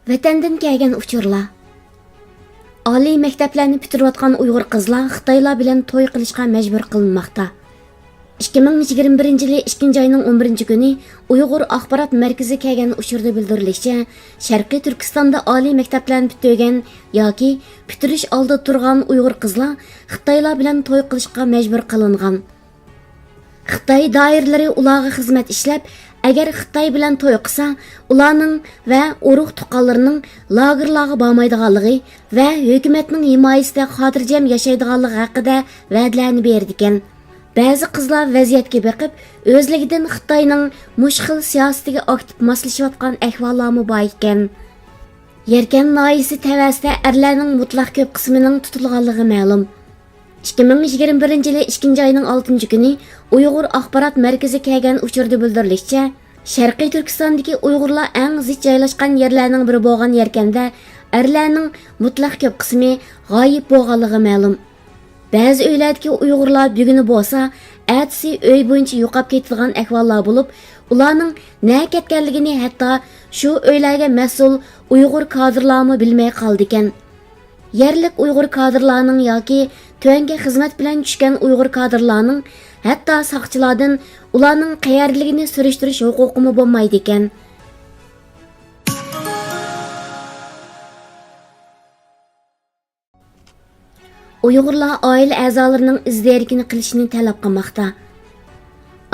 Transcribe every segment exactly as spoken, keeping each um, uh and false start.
ۋەتەندىن كەلگەن ئۇچۇرلار. ئالىي مەكتەپلەرنى پۈتتۈرۈۋاتقان ئۇيغۇر قىزلار خىتايلار بىلەن توي قىلىشقا مەجبۇر قىلىنماقتا. ئىككى مىڭ يىگىرمە بىرىنچى يىلى ئىككىنچى ئاينىڭ ئون بىرىنچى كۈنى ئۇيغۇر ئاخبارات مەركىزى كەلگەن ئۇچۇردا بىلدۈرۈلۈشىچە، شەرقىي تۈركىستاندا ئالىي مەكتەپلەرنى پۈتتۈرگەن ياكى پۈتتۈرۈش ئالدىدا تۇرغان ئۇيغۇر قىزلار خىتايلار بىلەن توي قىلىشقا مەجبۇر قىلىنغان. خىتاي دائىرىلىرى ئۇلارغا خىزمەت ئىشلەپ، ئەگەر خىتاي بىلەن توي قىلسا، ئۇلارنىڭ ۋە ئۇرۇق-تۇغقانلىرىنىڭ لاگېرلارغا بارمايدىغانلىقى ۋە ھۆكۈمەتنىڭ ھىمايىسىدە خاتىرجەم ياشايدىغانلىقى ھەققىدە ۋەدىلەرنى بېرىدىكەن. بەزى قىزلار ۋەزىيەتكە بېقىپ، ئۆزلۈكىدىن خىتاينىڭ مۇشۇ خىل سىياسىتىگە ئاكتىپ ماسلىشىۋاتقان ئەھۋاللارمۇ بار ئىكەن. يەركەن ناھىيەسى تەۋەسىدە ئەرلەرنىڭ مۇتلەق كۆپ قىسمىنىڭ تۇتۇلغانلىقى مەلۇم. ئىككى مىڭ يىگىرمە بىرىنچى يىلى ئىككىنچى ئاينىڭ ئالتىنچى كۈنى ئۇيغۇر ئاخبارات مەركىزى كەلگەن ئۇچۇردا بىلدۈرۈلۈشىچە، شەرقىي تۈركىستاندىكى ئۇيغۇرلار ئەڭ زىچ جايلاشقان يەرلەرنىڭ بىرى بولغان يەركەندە ئەرلەرنىڭ مۇتلەق كۆپ قىسمى غايىب بولغانلىقى مەلۇم. بەزى ئۆيلەردىكى ئۇيغۇرلار بۈگۈنى بولسا، ئەتىسى ئۆي بويىچە يوقاپ كېتىدىغان ئەھۋاللار بولۇپ، ئۇلارنىڭ نەگە كەتكەنلىكىنى ھەتتا شۇ ئۆيلەرگە مەسئۇل ئۇيغۇر كادىرلارمۇ بىلمەي قالىدىكەن. يەرلىك ئۇيغۇر كادىرلارنىڭ ياكى تۆۋەنگە خىزمەت بىلەن چۈشكەن ئۇيغۇر كادىرلارنىڭ ھەتتا ساقچىلاردىن ئۇلارنىڭ قەيەردىلىكىنى سۈرۈشتۈرۈش ھوقۇقىمۇ بولمايدىكەن. ئۇيغۇرلار ئائىلە ئەزالىرىنىڭ ئىز دېرىكىنى قىلىشنى تەلەپ قىلماقتا.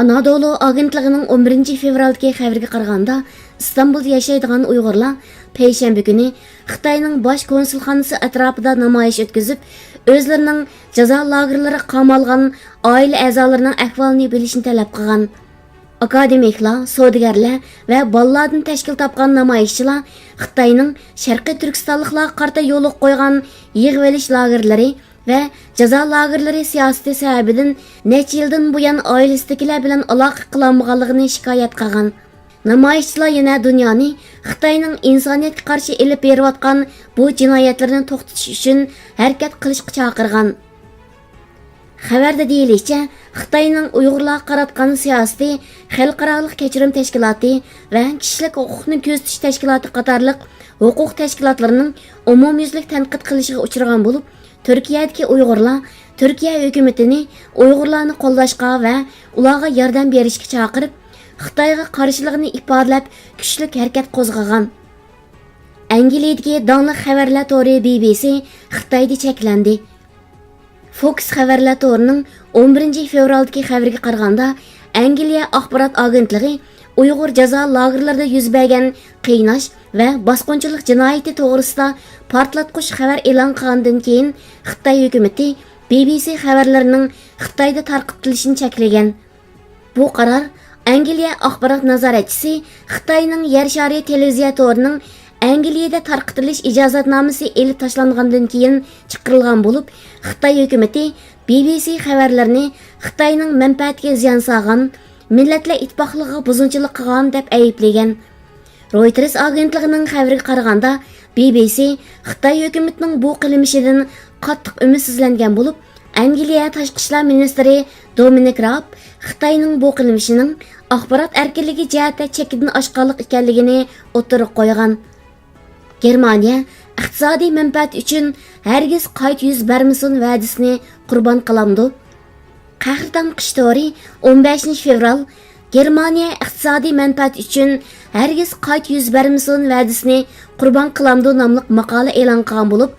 ئانادولۇ ئاگېنتلىقىنىڭ ئون بىرىنچى فېۋرالدىكى خەۋىرىگە قارىغاندا، ئىستانبۇلدا ياشايدىغان ئۇيغۇرلار پەيشەنبە كۈنى خىتاينىڭ باش كونسۇلخانىسى ئەتراپىدا نامايىش ئۆتكۈزۈپ، ئۆزلىرىنىڭ جازا لاگېرلىرىغا قامالغان ئائىلە ئەزالىرىنىڭ ئەھۋالىنى بىلىشنى تەلەپ قىلغان. ئاكادېمىكلار، سودىگەرلەر ۋە بالىلاردىن تەشكىل تاپقان نامايىشچىلار خىتاينىڭ شەرقىي تۈركىستانلىقلارغا قارىتا يولغا قويغان يىغىۋېلىش لاگېرلىرى ۋە جازا لاگېرلىرى سىياسىتى سەۋەبىدىن نەچچە يىلدىن بۇيان ئائىلىسىدىكىلەر بىلەن ئالاقە قىلالمىغانلىقىنى شىكايەت قىلغان. نامايىشچىلار يەنە دۇنيانى خىتاينىڭ ئىنسانىيەتكە قارشى ئېلىپ بېرىۋاتقان بۇ جىنايەتلىرىنى توختىتىش ئۈچۈن ھەرىكەت قىلىشقا چاقىرغان. خەۋەردە دېيىلىشىچە، خىتاينىڭ ئۇيغۇرلارغا قاراتقان سىياسىتى خەلقئارالىق كەچۈرۈم تەشكىلاتى ۋە كىشىلىك ھوقۇقنى كۆزىتىش تەشكىلاتى قاتارلىق ھوقۇق تەشكىلاتلىرىنىڭ ئومۇميۈزلۈك تەنقىد قىلىشىغا ئۇچرىغان بولۇپ، تۈركىيەدىكى ئۇيغۇرلار تۈركىيە ھۆكۈمىتىنى ئۇيغۇرلارنى قوللاشقا ۋە ئۇلارغا ياردەم بېرىشكە چاقىرىپ، خىتايغا قارشىلىقىنى ئىپادىلەپ، كۈچلۈك ھەرىكەت قوزغىغان. ئەنگلىيەدىكى داڭلىق خەۋەرلەر تورى بى بى سى خىتايدا چەكلەندى. فوكس خەۋەرلەر تورىنىڭ ئون بىرىنچى فېۋرالدىكى خەۋىرىگە قارىغاندا، ئەنگلىيە ئاخبارات ئاگېنتلىقى ئۇيغۇر جازا لاگېرلىرىدا يۈز بەرگەن قىيناش ۋە باسقۇنچىلىق جىنايىتى توغرىسىدا پارتلاتقۇچ خەۋەر ئېلان قىلغاندىن كېيىن، خىتاي ھۆكۈمىتى بى بى سى خەۋەرلىرىنىڭ خىتايدا تارقىتىلىشىنى چەكلىگەن. بۇ قارار ئەنگلىيە ئاخبارات نازارەتچىسى خىتاينىڭ يەر شارى تېلېۋىزىيە تورىنىڭ ئەنگلىيەدە تارقىتىلىش ئىجازەتنامىسى ئېلىپ تاشلانغاندىن كېيىن چىقىرىلغان بولۇپ، خىتاي ھۆكۈمىتى بى بى سى خەۋەرلىرىنى خىتاينىڭ مەنپەئەتىگە زىيان سالغان، مىللەتلەر ئىتتىپاقلىقىغا بۇزغۇنچىلىق قىلغان دەپ ئەيىبلىگەن. رويتېرس ئاگېنتلىقىنىڭ خەۋىرىگە قارىغاندا، بى بى سى خىتاي ھۆكۈمىتىنىڭ بۇ قىلمىشىدىن قاتتىق ئۈمىدسىزلەنگەن بولۇپ، ئەنگلىيە تاشقى ئىشلار مىنىستىرى دومىنىك راب خىتاينىڭ بۇ قىلمىشىنىڭ ئاخبارات ئەركىنلىكى جەھەتتە چەككىدىن ئاشقانلىق ئىكەنلىكىنى ئوتتۇرىغا قويغان. گېرمانىيە ئىقتىسادىي مەنپەئەت ئۈچۈن ھەرگىز قايتا يۈز بەرمىسۇن ۋەدىسىنى قۇربان قىلامدۇ؟ قەھرىتان قىش تورى ئون بەشىنچى فېۋرال، گېرمانىيە ئىقتىسادىي مەنپەئەت ئۈچۈن ھەرگىز قايتا يۈز بەرمىسۇن ۋەدىسىنى قۇربان قىلامدۇ ناملىق ماقالە ئېلان قىلغان بولۇپ،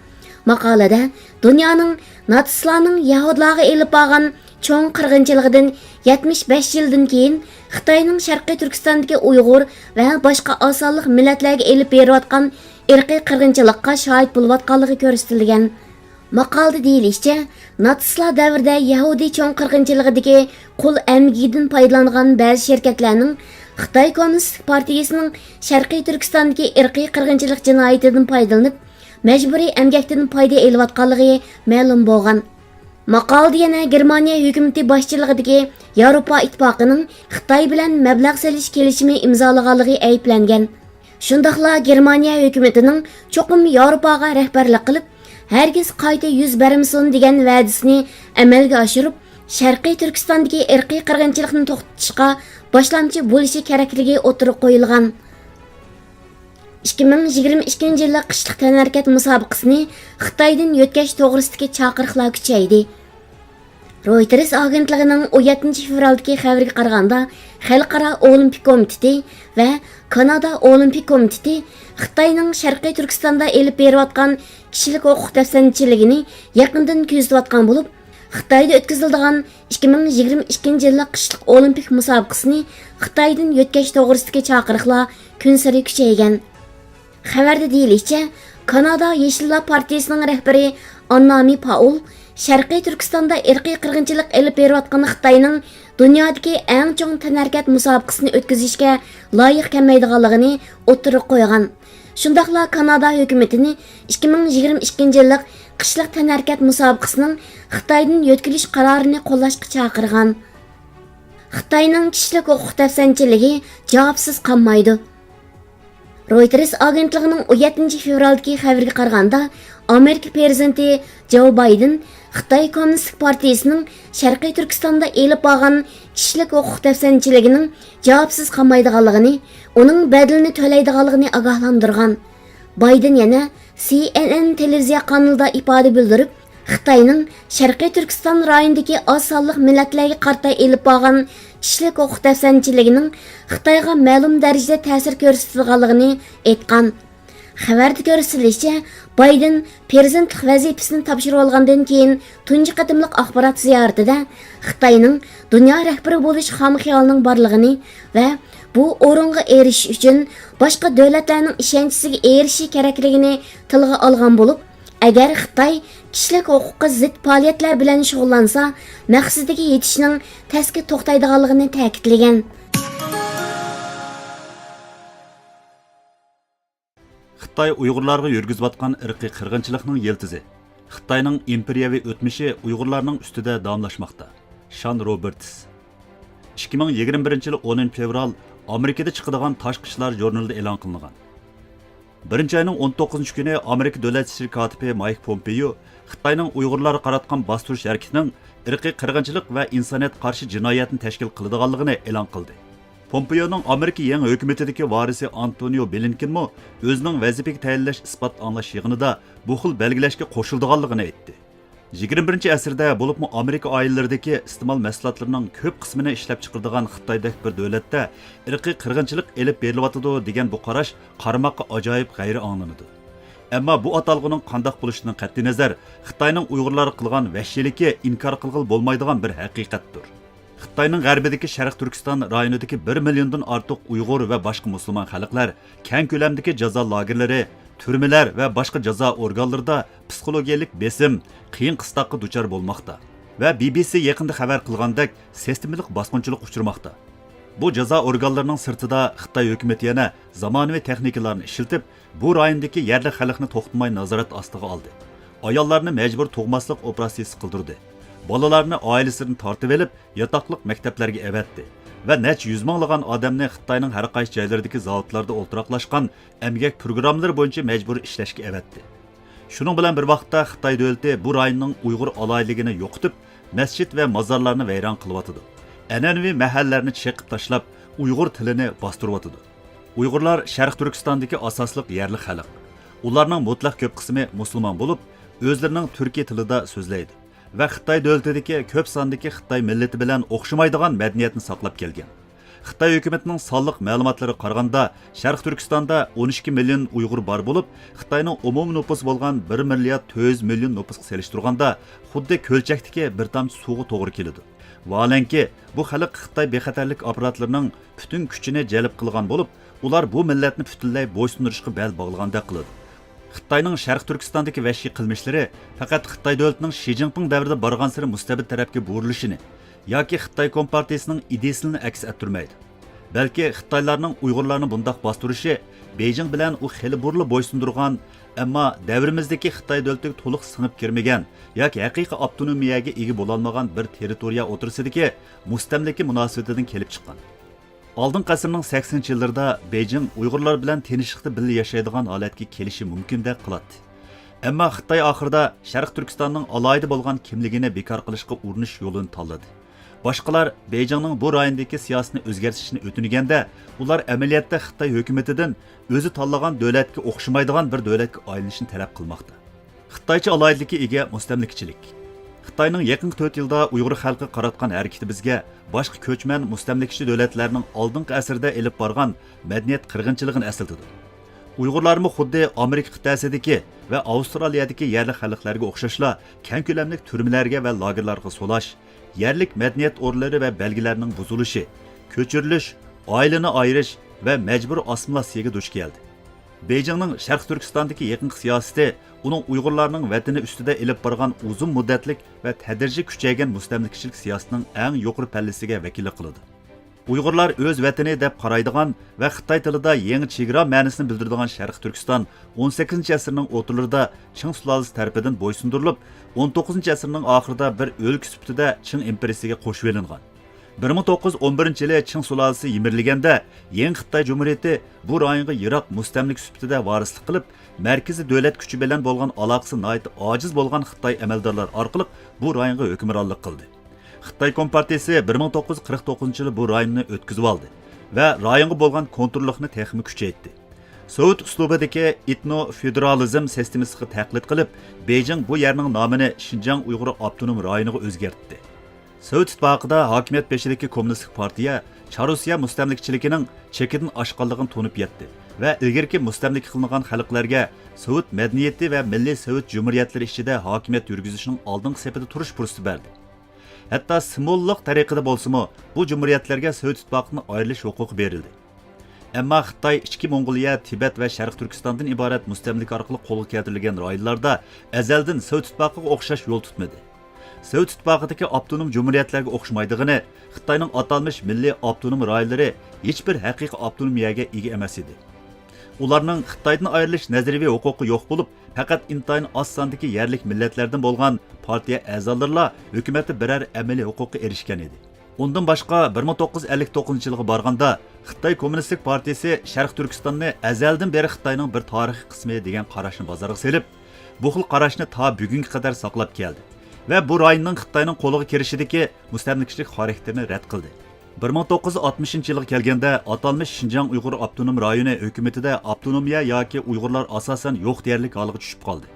ماقالىدە دۇنيانىڭ ناتسىستلارنىڭ يەھۇدىيلارغا ئېلىپ بارغان چوڭ قىرغىنچىلىقىدىن يەتمىش بەش يىلدىن كېيىن خىتاينىڭ شەرقىي تۈركىستاندىكى ئۇيغۇر ۋە باشقا ئاز سانلىق مىللەتلەرگە ئېلىپ بېرىۋاتقان ئىرقىي قىرغىنچىلىققا شاھىت بولۇۋاتقانلىقى كۆرسىتىلگەن. ماقالىدە دېيىلىشىچە، ناتسىستلار دەۋرىدە يەھۇدىي چوڭ قىرغىنچىلىقىدىكى قۇل ئەمگىكىدىن پايدىلانغان بەزى شىركەتلەرنىڭ خىتاي كوممۇنىستىك پارتىيىسىنىڭ شەرقىي تۈركىستاندىكى ئىرقىي قىرغىنچىلىق جىنايىتىدىن پايدىلىنىپ، مەجبۇرىي ئەمگەكتىن پايدا ئېلىۋاتقانلىقى مەلۇم بولغان. ماقالىدە يەنە گېرمانىيە ھۆكۈمىتى باشچىلىقىدىكى ياۋروپا ئىتتىپاقىنىڭ خىتاي بىلەن مەبلەغ سېلىش كېلىشىمى ئىمزالىغانلىقى ئەيىبلەنگەن. شۇنداقلا گېرمانىيە ھۆكۈمىتىنىڭ چوقۇم ياۋروپاغا رەھبەرلىك قىلىپ، ھەرگىز قايتا يۈز بەرمىسۇن دېگەن ۋەدىسىنى ئەمەلگە ئاشۇرۇپ، شەرقىي تۈركىستاندىكى ئىرقىي قىرغىنچىلىقنى توختىتىشقا باشلامچى بولۇشى كېرەكلىكى ئوتتۇرىغا قويۇلغان. ئىككى مىڭ يىگىرمە ئىككىنچى يىللىق قىشلىق تەنھەرىكەت مۇسابىقىسىنى خىتايدىن يۆتكەش توغرىسىدىكى چاقىرىقلار كۈچەيدى. رويتېرس ئاگېنتلىقىنىڭ ئون يەتتىنچى فېۋرالدىكى خەۋىرىگە قارىغاندا، خەلقئارا ئولىمپىك كومىتېتى ۋە كانادا ئولىمپىك كومىتېتى خىتاينىڭ شەرقىي تۈركىستاندا ئېلىپ بېرىۋاتقان كىشىلىك ھوقۇق دەپسەندىچىلىكىنى يېقىندىن كۆزىتىۋاتقان بولۇپ، خىتايدا ئۆتكۈزۈلىدىغان ئىككى مىڭ يىگىرمە ئىككىنچى يىللىق قىشلىق ئولىمپىك مۇسابىقىسىنى خىتايدىن يۆتكەش توغرىسىدىكى چاقىرىقلار كۈنسېرى كۈچەيگەن. خەۋەردە دېيىلىشىچە، كانادا يېشىللار پارتىيىسىنىڭ رەھبىرى ئاننامى پائول شەرقىي تۈركىستاندا ئىرقىي قىرغىنچىلىق ئېلىپ بېرىۋاتقان خىتاينىڭ دۇنيادىكى ئەڭ چوڭ تەنھەرىكەت مۇسابىقىسىنى ئۆتكۈزۈشكە لايىق كەلمەيدىغانلىقىنى ئوتتۇرىغا قويغان. شۇنداقلا كانادا ھۆكۈمىتىنى ئىككى مىڭ يىگىرمە ئىككىنچى يىللىق قىشلىق تەنھەرىكەت مۇسابىقىسىنىڭ خىتايدىن يۆتكىلىش قارارىنى قوللاشقا چاقىرغان. خىتاينىڭ كىشىلىك ھوقۇق دەپسەندىچىلىكى جاۋابسىز قالمايدۇ. رويتېرس ئاگېنتلىقىنىڭ ئون يەتتىنچى فېۋرالدىكى خەۋىرىگە قارىغاندا، ئامېرىكا پىرېزىدېنتى جو بايدېن خىتاي كوممۇنىستىك پارتىيىسىنىڭ شەرقىي تۈركىستاندا ئېلىپ بارغان كىشىلىك ھوقۇق دەپسەندىچىلىكىنىڭ جاۋابسىز قالمايدىغانلىقىنى، ئۇنىڭ بەدىلىنى تۆلەيدىغانلىقىنى ئاگاھلاندۇرغان. بايدېن يەنە سى ئېن ئېن تېلېۋىزىيە قانىلىدا ئىپادە بىلدۈرۈپ، خىتاينىڭ شەرقىي تۈركىستان رايونىدىكى ئاز سانلىق مىللەتلەرگە قارىتا ئېلىپ بارغان كىشىلىك ھوقۇق دەپسەندىچىلىكىنىڭ خىتايغا مەلۇم دەرىجىدە تەسىر كۆرسىتىدىغانلىقىنى ئېيتقان. خەۋەردە كۆرسىتىلىشىچە، بايدېن پىرېزىدېنتلىق ۋەزىپىسىنى تاپشۇرۇۋالغاندىن كېيىن تۇنجى قېتىملىق ئاخبارات زىيارىتىدە خىتاينىڭ دۇنيا رەھبىرى بولۇش خام خىيالىنىڭ بارلىقىنى ۋە بۇ ئورۇنغا ئېرىشىش ئۈچۈن باشقا دۆلەتلەرنىڭ ئىشەنچىسىگە ئېرىشىشى كېرەكلىكىنى تىلغا ئالغان بولۇپ، ئەگەر خىتاي كىشىلىك ھوقۇققا زىت پائالىيەتلەر بىلەن شۇغۇللانسا، مەقسىتىگە يېتىشنىڭ تەسكە توختايدىغانلىقىنى تەكىتلىگەن. خىتاي ئۇيغۇرلارغا يۈرگۈزۈۋاتقان ئىرقىي قىرغىنچىلىقنىڭ يىلتىزى. خىتاينىڭ ئىمپېرىيەۋى ئۆتمۈشى ئۇيغۇرلارنىڭ ئۈستىدە داۋاملاشماقتا. شان روبېرتس. ئىككى مىڭ يىگىرمە بىرىنچى يىل ئونىنچى فېۋرال ئامېرىكىدا چىقىدىغان تاشقى ئىشلار ژۇرنىلىدا ئېلان قىلىنغان. بىرىنچى ئاينىڭ ئون توققۇزىنچى كۈنى ئامېرىكا دۆلەت ئىشلىرى كاتىپى مايك پومپېيو خىتاينىڭ ئۇيغۇرلارغا قاراتقان باستۇرۇش ھەرىكىتىنىڭ ئىرقىي قىرغىنچىلىق ۋە ئىنسانىيەتكە قارشى جىنايەتنى تەشكىل قىلىدىغانلىقىنى ئېلان قىلدى. پومپېيونىڭ ئامېرىكا يېڭى ھۆكۈمىتىدىكى ۋارىسى ئانتونىيو بلىنكېنمۇ ئۆزىنىڭ ۋەزىپىگە تەيىنلەش ئىسپات ئاڭلاش يىغىنىدا بۇ خىل بەلگىلەشكە قوشۇلىدىغانلىقىنى ئېيتتى. يىگىرمە بىرىنچى ئەسىردە، بولۇپمۇ ئامېرىكا ئائىلىلىرىدىكى ئىستېمال مەھسۇلاتلىرىنىڭ كۆپ قىسمىنى ئىشلەپچىقىرىدىغان خىتايدەك بىر دۆلەتتە ئىرقىي قىرغىنچىلىق ئېلىپ بېرىلىۋاتىدۇ دېگەن بۇ قاراش قارىماققا ئاجايىپ غەيرىي ئاڭلىنىدۇ. ئەمما بۇ ئاتالغۇنىڭ قانداق بولۇشىدىن قەتئىينەزەر، خىتاينىڭ ئۇيغۇرلارغا قىلغان ۋەھشىيلىكى ئىنكار قىلغىلى بولمايدىغان بىر ھەقىقەتتۇر. خىتاينىڭ غەربىدىكى شەرق تۈركىستان رايونىدىكى بىر مىليوندىن ئارتۇق ئۇيغۇر ۋە باشقا مۇسۇلمان خەلقلەر كەڭ كۆلەمدىكى جازا لاگېرلىرى، تۈرمىلەر ۋە باشقا جازا ئورگانلىرىدا پسىخولوگىيەلىك بېسىم، قىيىن قىستاققا دۇچار بولماقتا ۋە بى بى سى يېقىندا خەۋەر قىلغاندەك سىستېمىلىق باسقۇنچىلىققا ئۇچرىماقتا. بۇ جازا ئورگانلىرىنىڭ سىرتىدا خىتاي ھۆكۈمىتى يەنە زامانىۋى تېخنىكىلارنى ئىشلىتىپ، بۇ رايوندىكى يەرلىك خەلقنى توختىماي نازارەت ئاستىغا ئالدى. ئاياللارنى مەجبۇرىي تۇغماسلىق ئوپېراتسىيىسى قىلدۇردى. بالىلارنى ئائىلىسىدىن تارتىۋېلىپ، ياتاقلىق مەكتەپلەرگە ئەۋەتتى ۋە نەچچە يۈز مىڭلىغان ئادەمنى خىتاينىڭ ھەر قايسى جايلىرىدىكى زاۋۇتلاردا ئولتۇراقلاشقان ئەمگەك پروگراممىلىرى بويىچە مەجبۇرىي ئىشلەشكە ئەۋەتتى. شۇنىڭ بىلەن بىر ۋاقىتتا، خىتاي دۆلىتى بۇ رايوننىڭ ئۇيغۇر ئالاھىدىلىكىنى يوقىتىپ، مەسچىت ۋە مازارلارنى ۋەيران قىلىۋاتىدۇ. ئەنئەنىۋى مەھەللىلەرنى چېقىپ تاشلاپ، ئۇيغۇر تىلىنى باستۇرۇۋاتىدۇ. ئۇيغۇرلار شەرقىي تۈركىستاندىكى ئاساسلىق يەرلىك خەلق. ئۇلارنىڭ مۇتلەق كۆپ قىسمى مۇسۇلمان بولۇپ، ئۆزلىرىنىڭ تۈركىي تىلىدا سۆزلەيدۇ ۋە خىتاي دۆلىتىدىكى كۆپ ساندىكى خىتاي مىللىتى بىلەن ئوخشىمايدىغان مەدەنىيەتنى ساقلاپ كەلگەن. خىتاي ھۆكۈمىتىنىڭ سانلىق مەلۇماتلىرىغا قارىغاندا، شەرقىي تۈركىستاندا ئون ئىككى مىليون ئۇيغۇر بار بولۇپ، خىتاينىڭ ئومۇمىي نوپۇسى بولغان بىر مىليارد تۆت يۈز مىليون نوپۇسقا سېلىشتۇرغاندا، خۇددى كۆلچەكتىكى بىر تامچە سۇغا توغرا كېلىدۇ. ۋاھالەنكى، بۇ خەلق خىتاي بىخەتەرلىك ئاپپاراتلىرىنىڭ پۈتۈن كۈچىنى جەلپ قىلغان بولۇپ، ئۇلار بۇ مىللەتنى پۈتۈنلەي بويسۇندۇرۇشقا بەل باغلىغاندەك قىلىدۇ. خىتاينىڭ شەرقىي تۈركىستاندىكى ۋەھشىي قىلمىشلىرى پەقەت خىتاي دۆلىتىنىڭ شى جىنپىڭ دەۋرىدە بارغانسېرى مۇستەبىت تەرەپكە بۇرۇلۇشىنى ياكى خىتاي كومپارتىيىسىنىڭ ئىدىيىسىنى ئەكس ئەتتۈرمەيدۇ. بەلكى خىتايلارنىڭ ئۇيغۇرلارنى بۇنداق باستۇرۇشى بېيجىڭ بىلەن ئۇ خېلى بۇرۇنلا بويسۇندۇرغان، ئەمما دەۋرىمىزدىكى خىتاي دۆلىتىگە تولۇق سىڭىپ كىرمىگەن ياكى ھەقىقىي ئاپتونومىيەگە ئىگە بولالمىغان بىر تېررىتورىيە ئوتتۇرىسىدىكى مۇستەملىكە مۇناسىۋىتىدىن كېلىپ چىققان. ئالدىنقى ئەسىرنىڭ سەكسىنىنچى يىللىرىدا بېيجىڭ ئۇيغۇرلار بىلەن تىنچلىقتا بىللە ياشايدىغان ھالەتكە كېلىشى مۇمكىندەك قىلاتتى. ئەمما خىتاي ئاخىرىدا شەرقىي تۈركىستاننىڭ ئالاھىدە بولغان كىملىكىنى بىكار قىلىشقا ئۇرۇنۇش يولىنى تاللىدى. باشقىلار بېيجىڭنىڭ بۇ رايوندىكى سىياسىتىنى ئۆزگەرتىشنى ئۆتۈنگەندە، ئۇلار ئەمەلىيەتتە خىتاي ھۆكۈمىتىدىن ئۆزى تاللىغان دۆلەتكە ئوخشىمايدىغان بىر دۆلەتكە ئايلىنىشنى تەلەپ قىلماقتا. خىتايچە ئالاھىدىلىككە ئىگە مۇستەملىكىچىلىك. خىتاينىڭ يېقىنقى تۆت يىلدا ئۇيغۇر خەلقىگە قاراتقان ھەرىكىتى بىزگە باشقا كۆچمەن مۇستەملىكىچى دۆلەتلەرنىڭ ئالدىنقى ئەسىردە ئېلىپ بارغان مەدەنىيەت قىرغىنچىلىقىنى ئەسلىتىدۇ. ئۇيغۇرلارمۇ خۇددى ئامېرىكا قىتئەسىدىكى ۋە ئاۋسترالىيەدىكى يەرلىك خەلقلەرگە ئوخشاشلا كەڭ كۆلەملىك تۈرمىلەرگە ۋە لاگېرلارغا سولاش، يەرلىك مەدەنىيەت ئورۇنلىرى ۋە بەلگىلەرنىڭ بۇزۇلۇشى، كۆچۈرۈلۈش، ئائىلىنى ئايرىش ۋە مەجبۇرىي ئاسسىمىلياتسىيىگە دۇچ كەلدى. بېيجىڭنىڭ شەرقىي تۈركىستاندىكى يېقىنقى سىياسىتى ئۇنىڭ ئۇيغۇرلارنىڭ ۋەتىنى ئۈستىدە ئېلىپ بارغان ئۇزۇن مۇددەتلىك ۋە تەدرىجىي كۈچەيگەن مۇستەملىكىچىلىك سىياسىتىنىڭ ئەڭ يۇقىرى پەللىسىگە ۋەكىللىك قىلىدۇ. ئۇيغۇرلار ئۆز ۋەتىنى دەپ قارايدىغان ۋە خىتاي تىلىدا يېڭى چېگرا مەنىسىنى بىلدۈرىدىغان شەرقىي تۈركىستان ئون سەككىزىنچى ئەسىرنىڭ ئوتتۇرىلىرىدا چىڭ سۇلالىسى تەرىپىدىن بويسۇندۇرۇلۇپ، ئون توققۇزىنچى ئەسىرنىڭ ئاخىرىدا بىر ئۆلكە سۈپىتىدە چىڭ ئىمپېرىيىسىگە قوشۇۋېلىنغان. بىر مىڭ توققۇز يۈز ئون بىرىنچى يىلى چىڭ سۇلالىسى يىمىرىلگەندە، يېڭى خىتاي جۇمھۇرىيىتى بۇ رايونغا يىراق مۇستەملىكە سۈپىتىدە ۋارىسلىق قىلىپ، مەركىزىي دۆلەت كۈچى بىلەن بولغان ئالاقىسى ناھايىتى ئاجىز بولغان خىتاي ئەمەلدارلار ئارقىلىق بۇ رايونغا ھۆكۈمرانلىق قىلدى. خىتاي كومپارتىيىسى بىر مىڭ توققۇز يۈز قىرىق توققۇزىنچى يىلى بۇ رايوننى ئۆتكۈزۈۋالدى ۋە رايونغا بولغان كونتروللۇقنى تېخىمۇ كۈچەيتتى. سوۋېت ئۇسلۇبىدىكى ئېتنو فېدېرالىزم سىستېمىسىغا تەقلىد قىلىپ، بېيجىڭ بۇ يەرنىڭ نامىنى شىنجاڭ ئۇيغۇر ئاپتونوم رايونىغا ئۆزگەرتتى. سوۋېت ئىتتىپاقىدا ھاكىمىيەت بېشىدىكى كوممۇنىستىك پارتىيە چاررۇسىيە مۇستەملىكىچىلىكىنىڭ چېكىدىن ئاشقانلىقىنى تونۇپ يەتتى ۋە ئىلگىرىكى مۇستەملىكە قىلىنغان خەلقلەرگە سوۋېت مەدەنىيىتى ۋە مىللىي سوۋېت جۇمھۇرىيەتلىرى ئىچىدە ھاكىمىيەت يۈرگۈزۈشنىڭ ئالدىنقى سېپىدە تۇرۇش پۇرسىتى بەردى. ھەتتا سىمۋوللۇق تەرىقىدە بولسىمۇ، بۇ جۇمھۇرىيەتلەرگە سوۋېت ئىتتىپاقىدىن ئايرىلىش ھوقۇقى بېرىلدى. ئەمما خىتاي ئىچكى موڭغۇلىيە، تىبەت ۋە شەرقىي تۈركىستاندىن ئىبارەت مۇستەملىكە ئارقىلىق قولغا كەلتۈرۈلگەن رايونلاردا ئەزەلدىن سوۋېت ئىتتىپاقىغا ئوخشاش يول تۇتمىدى. سوۋېت ئىتتىپاقىدىكى ئاپتونوم جۇمھۇرىيەتلەرگە ئوخشىمايدىغىنى، خىتاينىڭ ئاتالمىش مىللىي ئاپتونوم رايونلىرى ھېچبىر ھەقىقىي ئاپتونومىيەگە ئىگە ئەمەس ئىدى. ئۇلارنىڭ خىتايدىن ئايرىلىش نەزەرىيىۋى ھوقۇقى يوق بولۇپ، پەقەت ئىنتايىن ئاز ساندىكى يەرلىك مىللەتلەردىن بولغان پارتىيە ئەزالىرىلا ھۆكۈمەتتە بىرەر ئەمەلىي ھوقۇققا ئېرىشكەن ئىدى. ئۇندىن باشقا، بىر مىڭ توققۇز يۈز ئەللىك توققۇزىنچى يىلغا بارغاندا، خىتاي كوممۇنىستىك پارتىيىسى شەرقىي تۈركىستاننى ئەزەلدىن بېرى خىتاينىڭ بىر تارىخىي قىسمى دېگەن قاراشنى بازارغا سېلىپ، بۇ خىل قاراشنى تا بۈگۈنگە قەدەر ساقلاپ كەلدى ۋە بۇ رايوننىڭ خىتاينىڭ قولىغا كىرىشىدىكى مۇستەملىكىچىلىك خاراكتېرىنى رەت قىلدى. بىر مىڭ توققۇز يۈز ئاتمىشىنچى يىلغا كەلگەندە، ئاتالمىش شىنجاڭ ئۇيغۇر ئاپتونوم رايونى ھۆكۈمىتىدە ئاپتونومىيە ياكى ئۇيغۇرلار ئاساسەن يوق دېيەرلىك ھالغا چۈشۈپ قالدى.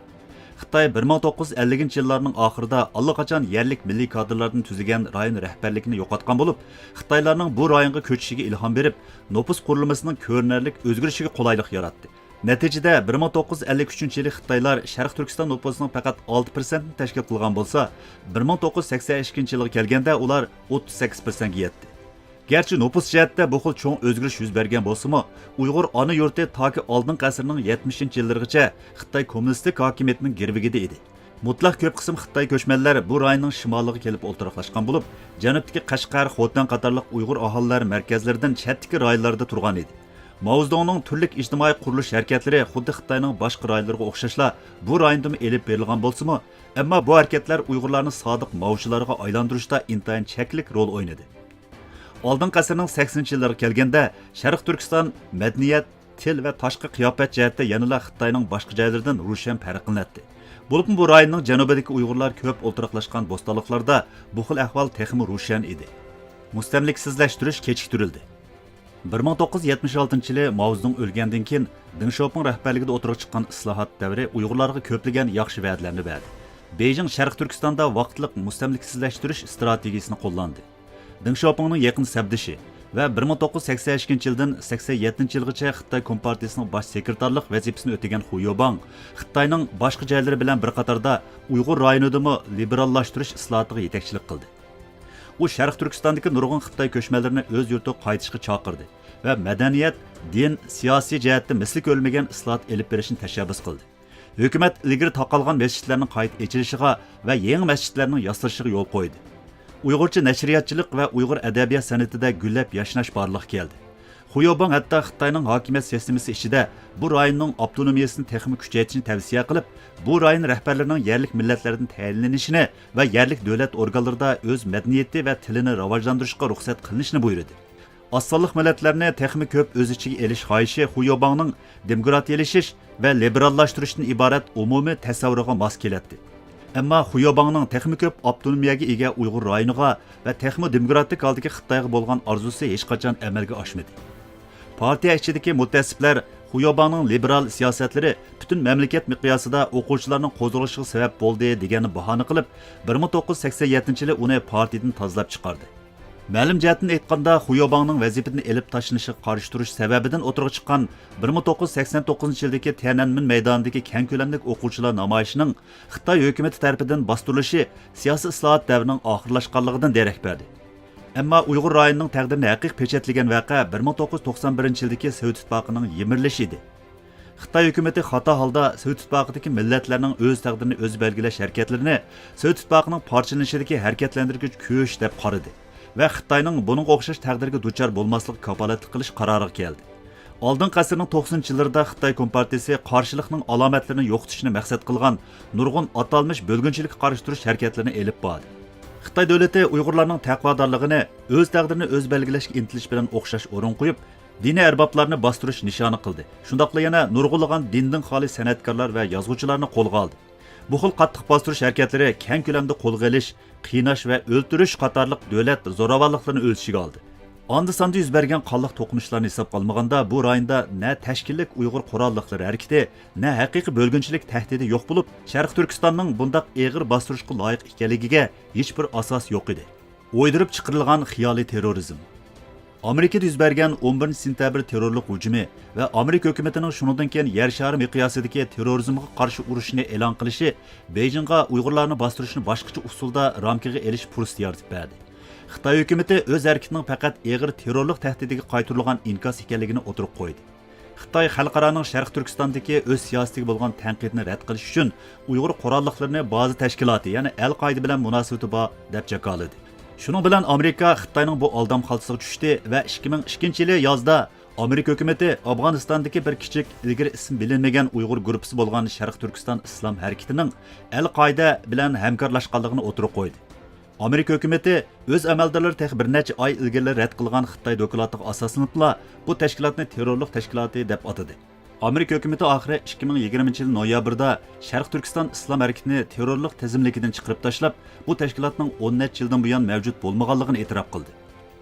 خىتاي بىر مىڭ توققۇز يۈز ئەللىكىنچى يىللارنىڭ ئاخىرىدا ئاللىقاچان يەرلىك مىللىي كادىرلاردىن تۈزۈلگەن رايون رەھبەرلىكىنى يوقاتقان بولۇپ، خىتايلارنىڭ بۇ رايونغا كۆچۈشىگە ئىلھام بېرىپ، نوپۇس قۇرۇلمىسىنىڭ كۆرۈنەرلىك ئۆزگىرىشىگە قولايلىق ياراتتى. نەتىجىدە، بىر مىڭ توققۇز يۈز ئەللىك ئۈچىنچى يىلى خىتايلار شەرقىي تۈركىستان نوپۇسىنىڭ پەقەت ئالتە پىرسەنتنى تەشكىل قىلغان بولسا، بىر مىڭ توققۇز يۈز سەكسەن ئىككىنچى يىلغا كەلگەندە ئۇلار ئوتتۇز سەككىز پىرسەنتكە يەتتى. گەرچە نوپۇس جەھەتتە بۇ خىل چوڭ ئۆزگىرىش يۈز بەرگەن بولسىمۇ، ئۇيغۇر ئانا يۇرتى تاكى ئالدىنقى ئەسىرنىڭ يەتمىشىنچى يىللىرىغىچە خىتاي كوممۇنىستىك ھاكىمىيىتىنىڭ گىرۋىكىدە ئىدى. مۇتلەق كۆپ قىسىم خىتاي كۆچمەنلەر بۇ رايوننىڭ شىمالىغا كېلىپ ئولتۇراقلاشقان بولۇپ، جەنۇبتىكى قەشقەر، خوتەن قاتارلىق ئۇيغۇر ئاھالىلەر مەركەزلىرىدىن چەتتىكى رايونلاردا تۇرغان ئىدى. ماۋزېدۇڭنىڭ تۈرلۈك ئىجتىمائىي قۇرۇلۇش ھەرىكەتلىرى خۇددى خىتاينىڭ باشقا رايونلىرىغا ئوخشاشلا بۇ رايوندىمۇ ئېلىپ بېرىلغان بولسىمۇ، ئەمما بۇ ھەرىكەتلەر ئۇيغۇرلارنى سادىق ماۋچىلارغا ئايلاندۇرۇشتا ئىنتايىن چەكلىك رول ئوينىدى. ئالدىنقى ئەسىرنىڭ سەكسىنىنچى يىللىرىغا كەلگەندە، شەرقىي تۈركىستان مەدەنىيەت، تىل ۋە تاشقى قىياپەت جەھەتتە يەنىلا خىتاينىڭ باشقا جايلىرىدىن روشەن پەرقلىنەتتى. بولۇپمۇ بۇ رايوننىڭ جەنۇبىدىكى ئۇيغۇرلار كۆپ ئولتۇراقلاشقان بوستانلىقلاردا بۇ خىل ئەھۋال تېخىمۇ روشەن ئىدى. مۇستەملىكىسىزلەشتۈرۈش كېچىكتۈرۈلدى. بىر مىڭ توققۇز يۈز يەتمىش ئالتىنچى يىلى ماۋزېدۇڭ ئۆلگەندىن كېيىن، دېڭ شياۋپىڭ رەھبەرلىكىدە ئوتتۇرىغا چىققان ئىسلاھات دەۋرى ئۇيغۇرلارغا كۆپلىگەن ياخشى ۋەدىلەرنى بەردى. بېيجىڭ شەرقىي تۈركىستاندا ۋاقىتلىق مۇستەملىكىسىزلەشتۈرۈش ئىستراتېگىيىسىنى قوللاندى. دېڭ شياۋپىڭنىڭ يېقىن سەپدىشى ۋە بىر مىڭ توققۇز يۈز سەكسەن ئىككىنچى يىلدىن سەكسەن يەتتىنچى يىلغىچە خىتاي كومپارتىيىسىنىڭ باش سېكرېتارلىق ۋەزىپىسىنى ئۆتىگەن خۇ يوباڭ خىتاينىڭ باشقا جايلىرى بىلەن بىر قاتاردا ئۇيغۇر رايونىدىمۇ لىبېراللاشتۇرۇش ئىسلاھاتىغا يېتەكچىلىك قىلدى. ئۇ شەرقىي تۈركىستاندىكى نۇرغۇن خىتاي كۆچمەنلىرىنى ئۆز يۇرتىغا قايتىشقا چاقىردى ۋە مەدەنىيەت، دىن، سىياسىي جەھەتتە مىسلى كۆرۈلمىگەن ئىسلاھات ئېلىپ بېرىشنى تەشەببۇس قىلدى. ھۆكۈمەت ئىلگىرى تاقالغان مەسچىتلەرنىڭ قايتا ئېچىلىشىغا ۋە يېڭى مەسچىتلەرنىڭ ياسىلىشىغا يول قويدى. ئۇيغۇرچە نەشرىياتچىلىق ۋە ئۇيغۇر ئەدەبىيات سەنئىتىدە گۈللەپ ياشناش بارلىققا كەلدى. خۇياۋباڭ ھەتتا خىتاينىڭ ھاكىمىيەت سىستېمىسى ئىچىدە بۇ رايوننىڭ ئاپتونومىيەسىنى تېخىمۇ كۈچەيتىشنى تەۋسىيە قىلىپ، بۇ رايون رەھبەرلىرىنىڭ يەرلىك مىللەتلەردىن تەيىنلىنىشىنى ۋە يەرلىك دۆلەت ئورگانلىرىدا ئۆز مەدەنىيىتى ۋە تىلىنى راۋاجلاندۇرۇشقا رۇخسەت قىلىنىشىنى بۇيرۇدى. ئاز سانلىق مىللەتلەرنى تېخىمۇ كۆپ ئۆز ئىچىگە ئېلىش خاھىشى خۇياۋباڭنىڭ دېموكراتىيەلىشىش ۋە لىبېراللاشتۇرۇشتىن ئىبارەت ئومۇمىي تەسەۋۋۇرىغا ماس كېلەتتى. ئەمما خۇياۋباڭنىڭ تېخىمۇ كۆپ ئاپتونومىيەگە ئىگە ئۇيغۇر رايونىغا ۋە تېخىمۇ دېموكراتىك ھالدىكى خىتايغا بولغان ئارزۇسى ھېچقاچان ئەمەلگە ئاشمىدى. پارتىيە ئىچىدىكى مۇتەئەسسىپلەر خۇياۋباڭنىڭ لىبېرال سىياسەتلىرى پۈتۈن مەملىكەت مىقياسىدا ئوقۇغۇچىلارنىڭ قوزغىلىشىغا سەۋەب بولدى دېگەننى باھانە قىلىپ، بىر مىڭ توققۇز يۈز سەكسەن يەتتىنچى يىلى ئۇنى پارتىيىدىن تازىلاپ چىقاردى. مەلۇم جەھەتتىن ئېيتقاندا، خۇياۋباڭنىڭ ۋەزىپىدىن ئېلىپ تاشلىنىشىغا قارشى تۇرۇش سەۋەبىدىن ئوتتۇرىغا چىققان بىر مىڭ توققۇز يۈز سەكسەن توققۇزىنچى يىلدىكى تيەنئەنمېن مەيدانىدىكى كەڭ كۆلەملىك ئوقۇغۇچىلار نامايىشىنىڭ خىتاي ھۆكۈمىتى تەرىپىدىن باستۇرۇلۇشى سىياسىي ئىسلاھات دەۋرىنىڭ ئاخىرلاشقانلىقىدىن دېرەك بەردى. ئەمما ئۇيغۇر رايونىنىڭ تەقدىرىنى ھەقىقىي پېچەتلىگەن ۋەقە بىر مىڭ توققۇز يۈز توقسان بىرىنچى يىلدىكى سوۋېت ئىتتىپاقىنىڭ يىمىرىلىشى ئىدى. خىتاي ھۆكۈمىتى خاتا ھالدا سوۋېت ئىتتىپاقىدىكى مىللەتلەرنىڭ ئۆز تەقدىرىنى ئۆزى بەلگىلەش ھەرىكەتلىرىنى سوۋېت ئىتتىپاقىنىڭ پارچىلىنىشىدىكى ھەرىكەتلەندۈرگۈچ كۈچ دەپ قارىدى ۋە خىتاينىڭ بۇنىڭغا ئوخشاش تەقدىرگە دۇچار بولماسلىقىغا كاپالەتلىك قىلىش قارارىغا كەلدى. ئالدىنقى ئەسىرنىڭ توقسىنىنچى يىللىرىدا خىتاي كومپارتىيىسى قارشىلىقنىڭ ئالامەتلىرىنى يوقىتىشنى مەقسەت قىلغان نۇرغۇن ئاتالمىش بۆلگۈنچىلىككە قارشى تۇرۇش ھەرىكەتلىرىنى ئېلىپ باردى. خىتاي دۆلىتى ئۇيغۇرلارنىڭ تەقۋادارلىقىنى ئۆز تەقدىرىنى ئۆزى بەلگىلەشكە ئىنتىلىش بىلەن ئوخشاش ئورۇنغا قويۇپ، دىنىي ئەربابلارنى باستۇرۇش نىشانى قىلدى. شۇنداقلا يەنە نۇرغۇنلىغان دىندىن خالىي سەنئەتكارلار ۋە يازغۇچىلارنى قولغا ئالدى. بۇ خىل قاتتىق باستۇرۇش ھەرىكەتلىرى كەڭ كۆلەمدە قولغا ئېلىش، قىيناش ۋە ئۆلتۈرۈش قاتارلىق دۆلەت زوراۋانلىقلىرىنى ئۆز ئىچىگە ئالدى. ئاندا-ساندا يۈز بەرگەن قانلىق توقۇنۇشلارنى ھېسابقا ئالمىغاندا، بۇ رايوندا نە تەشكىللىك ئۇيغۇر قوراللىقلىرى ھەرىكىتى، نە ھەقىقىي بۆلگۈنچىلىك تەھدىتى يوق بولۇپ، شەرقىي تۈركىستاننىڭ بۇنداق ئېغىر باستۇرۇشقا لايىق ئىكەنلىكىگە ھېچبىر ئاساس يوق ئىدى. ئويدۇرۇپ چىقىرىلغان خىيالىي تېررورىزم. ئامېرىكىدا يۈز بەرگەن ئون بىرىنچى سېنتەبىر تېررورلۇق ھۇجۇمى ۋە ئامېرىكا ھۆكۈمىتىنىڭ شۇنىڭدىن كېيىن يەر شارى مىقياسىدىكى تېررورىزمغا قارشى ئۇرۇشىنى ئېلان قىلىشى بېيجىڭغا ئۇيغۇرلارنى باستۇرۇشنى باشقىچە ئۇسۇلدا رامكىغا ئېلىش پۇرسىتى يارىتىپ بەردى. خىتاي ھۆكۈمىتى ئۆز ھەرىكىتىنىڭ پەقەت ئېغىر تېررورلۇق تەھدىتىگە قايتۇرۇلغان ئىنكاس ئىكەنلىكىنى ئوتتۇرىغا قويدى. خىتاي خەلقئارانىڭ شەرقىي تۈركىستاندىكى ئۆز سىياسىتىگە بولغان تەنقىدنى رەت قىلىش ئۈچۈن ئۇيغۇر قوراللىقلىرىنى بازا تەشكىلاتى، يەنى ئەل قائىدە بىلەن مۇناسىۋىتى بار، دەپ جاكارلىدى. شۇنىڭ بىلەن ئامېرىكا خىتاينىڭ بۇ ئالدام خالتىسىغا چۈشتى ۋە ئىككى مىڭ ئىككىنچى يىلى يازدا ئامېرىكا ھۆكۈمىتى ئافغانىستاندىكى بىر كىچىك، ئىلگىرى ئىسمى بىلىنمىگەن ئۇيغۇر گۇرۇپپىسى بولغان شەرقىي تۈركىستان ئىسلام ھەرىكىتىنىڭ ئەل قائىدە بىلەن ھەمكارلاشقانلىقىنى ئوتتۇرىغا قويدى. ئامېرىكا ھۆكۈمىتى ئۆز ئەمەلدارلىرى تېخى بىر نەچچە ئاي ئىلگىرىلا رەت قىلغان خىتاي دوكلاتىغا ئاساسلىنىپلا بۇ تەشكىلاتنى تېررورلۇق تەشكىلاتى دەپ ئاتىدى. ئامېرىكا ھۆكۈمىتى ئاخىرى ئىككى مىڭ يىگىرمىنچى يىل نويابىردا شەرقىي تۈركىستان ئىسلام ھەرىكىتىنى تېررورلۇق تىزىملىكىدىن چىقىرىپ تاشلاپ، بۇ تەشكىلاتنىڭ ئون نەچچە يىلدىن بۇيان مەۋجۇت بولمىغانلىقىنى ئېتىراپ قىلدى.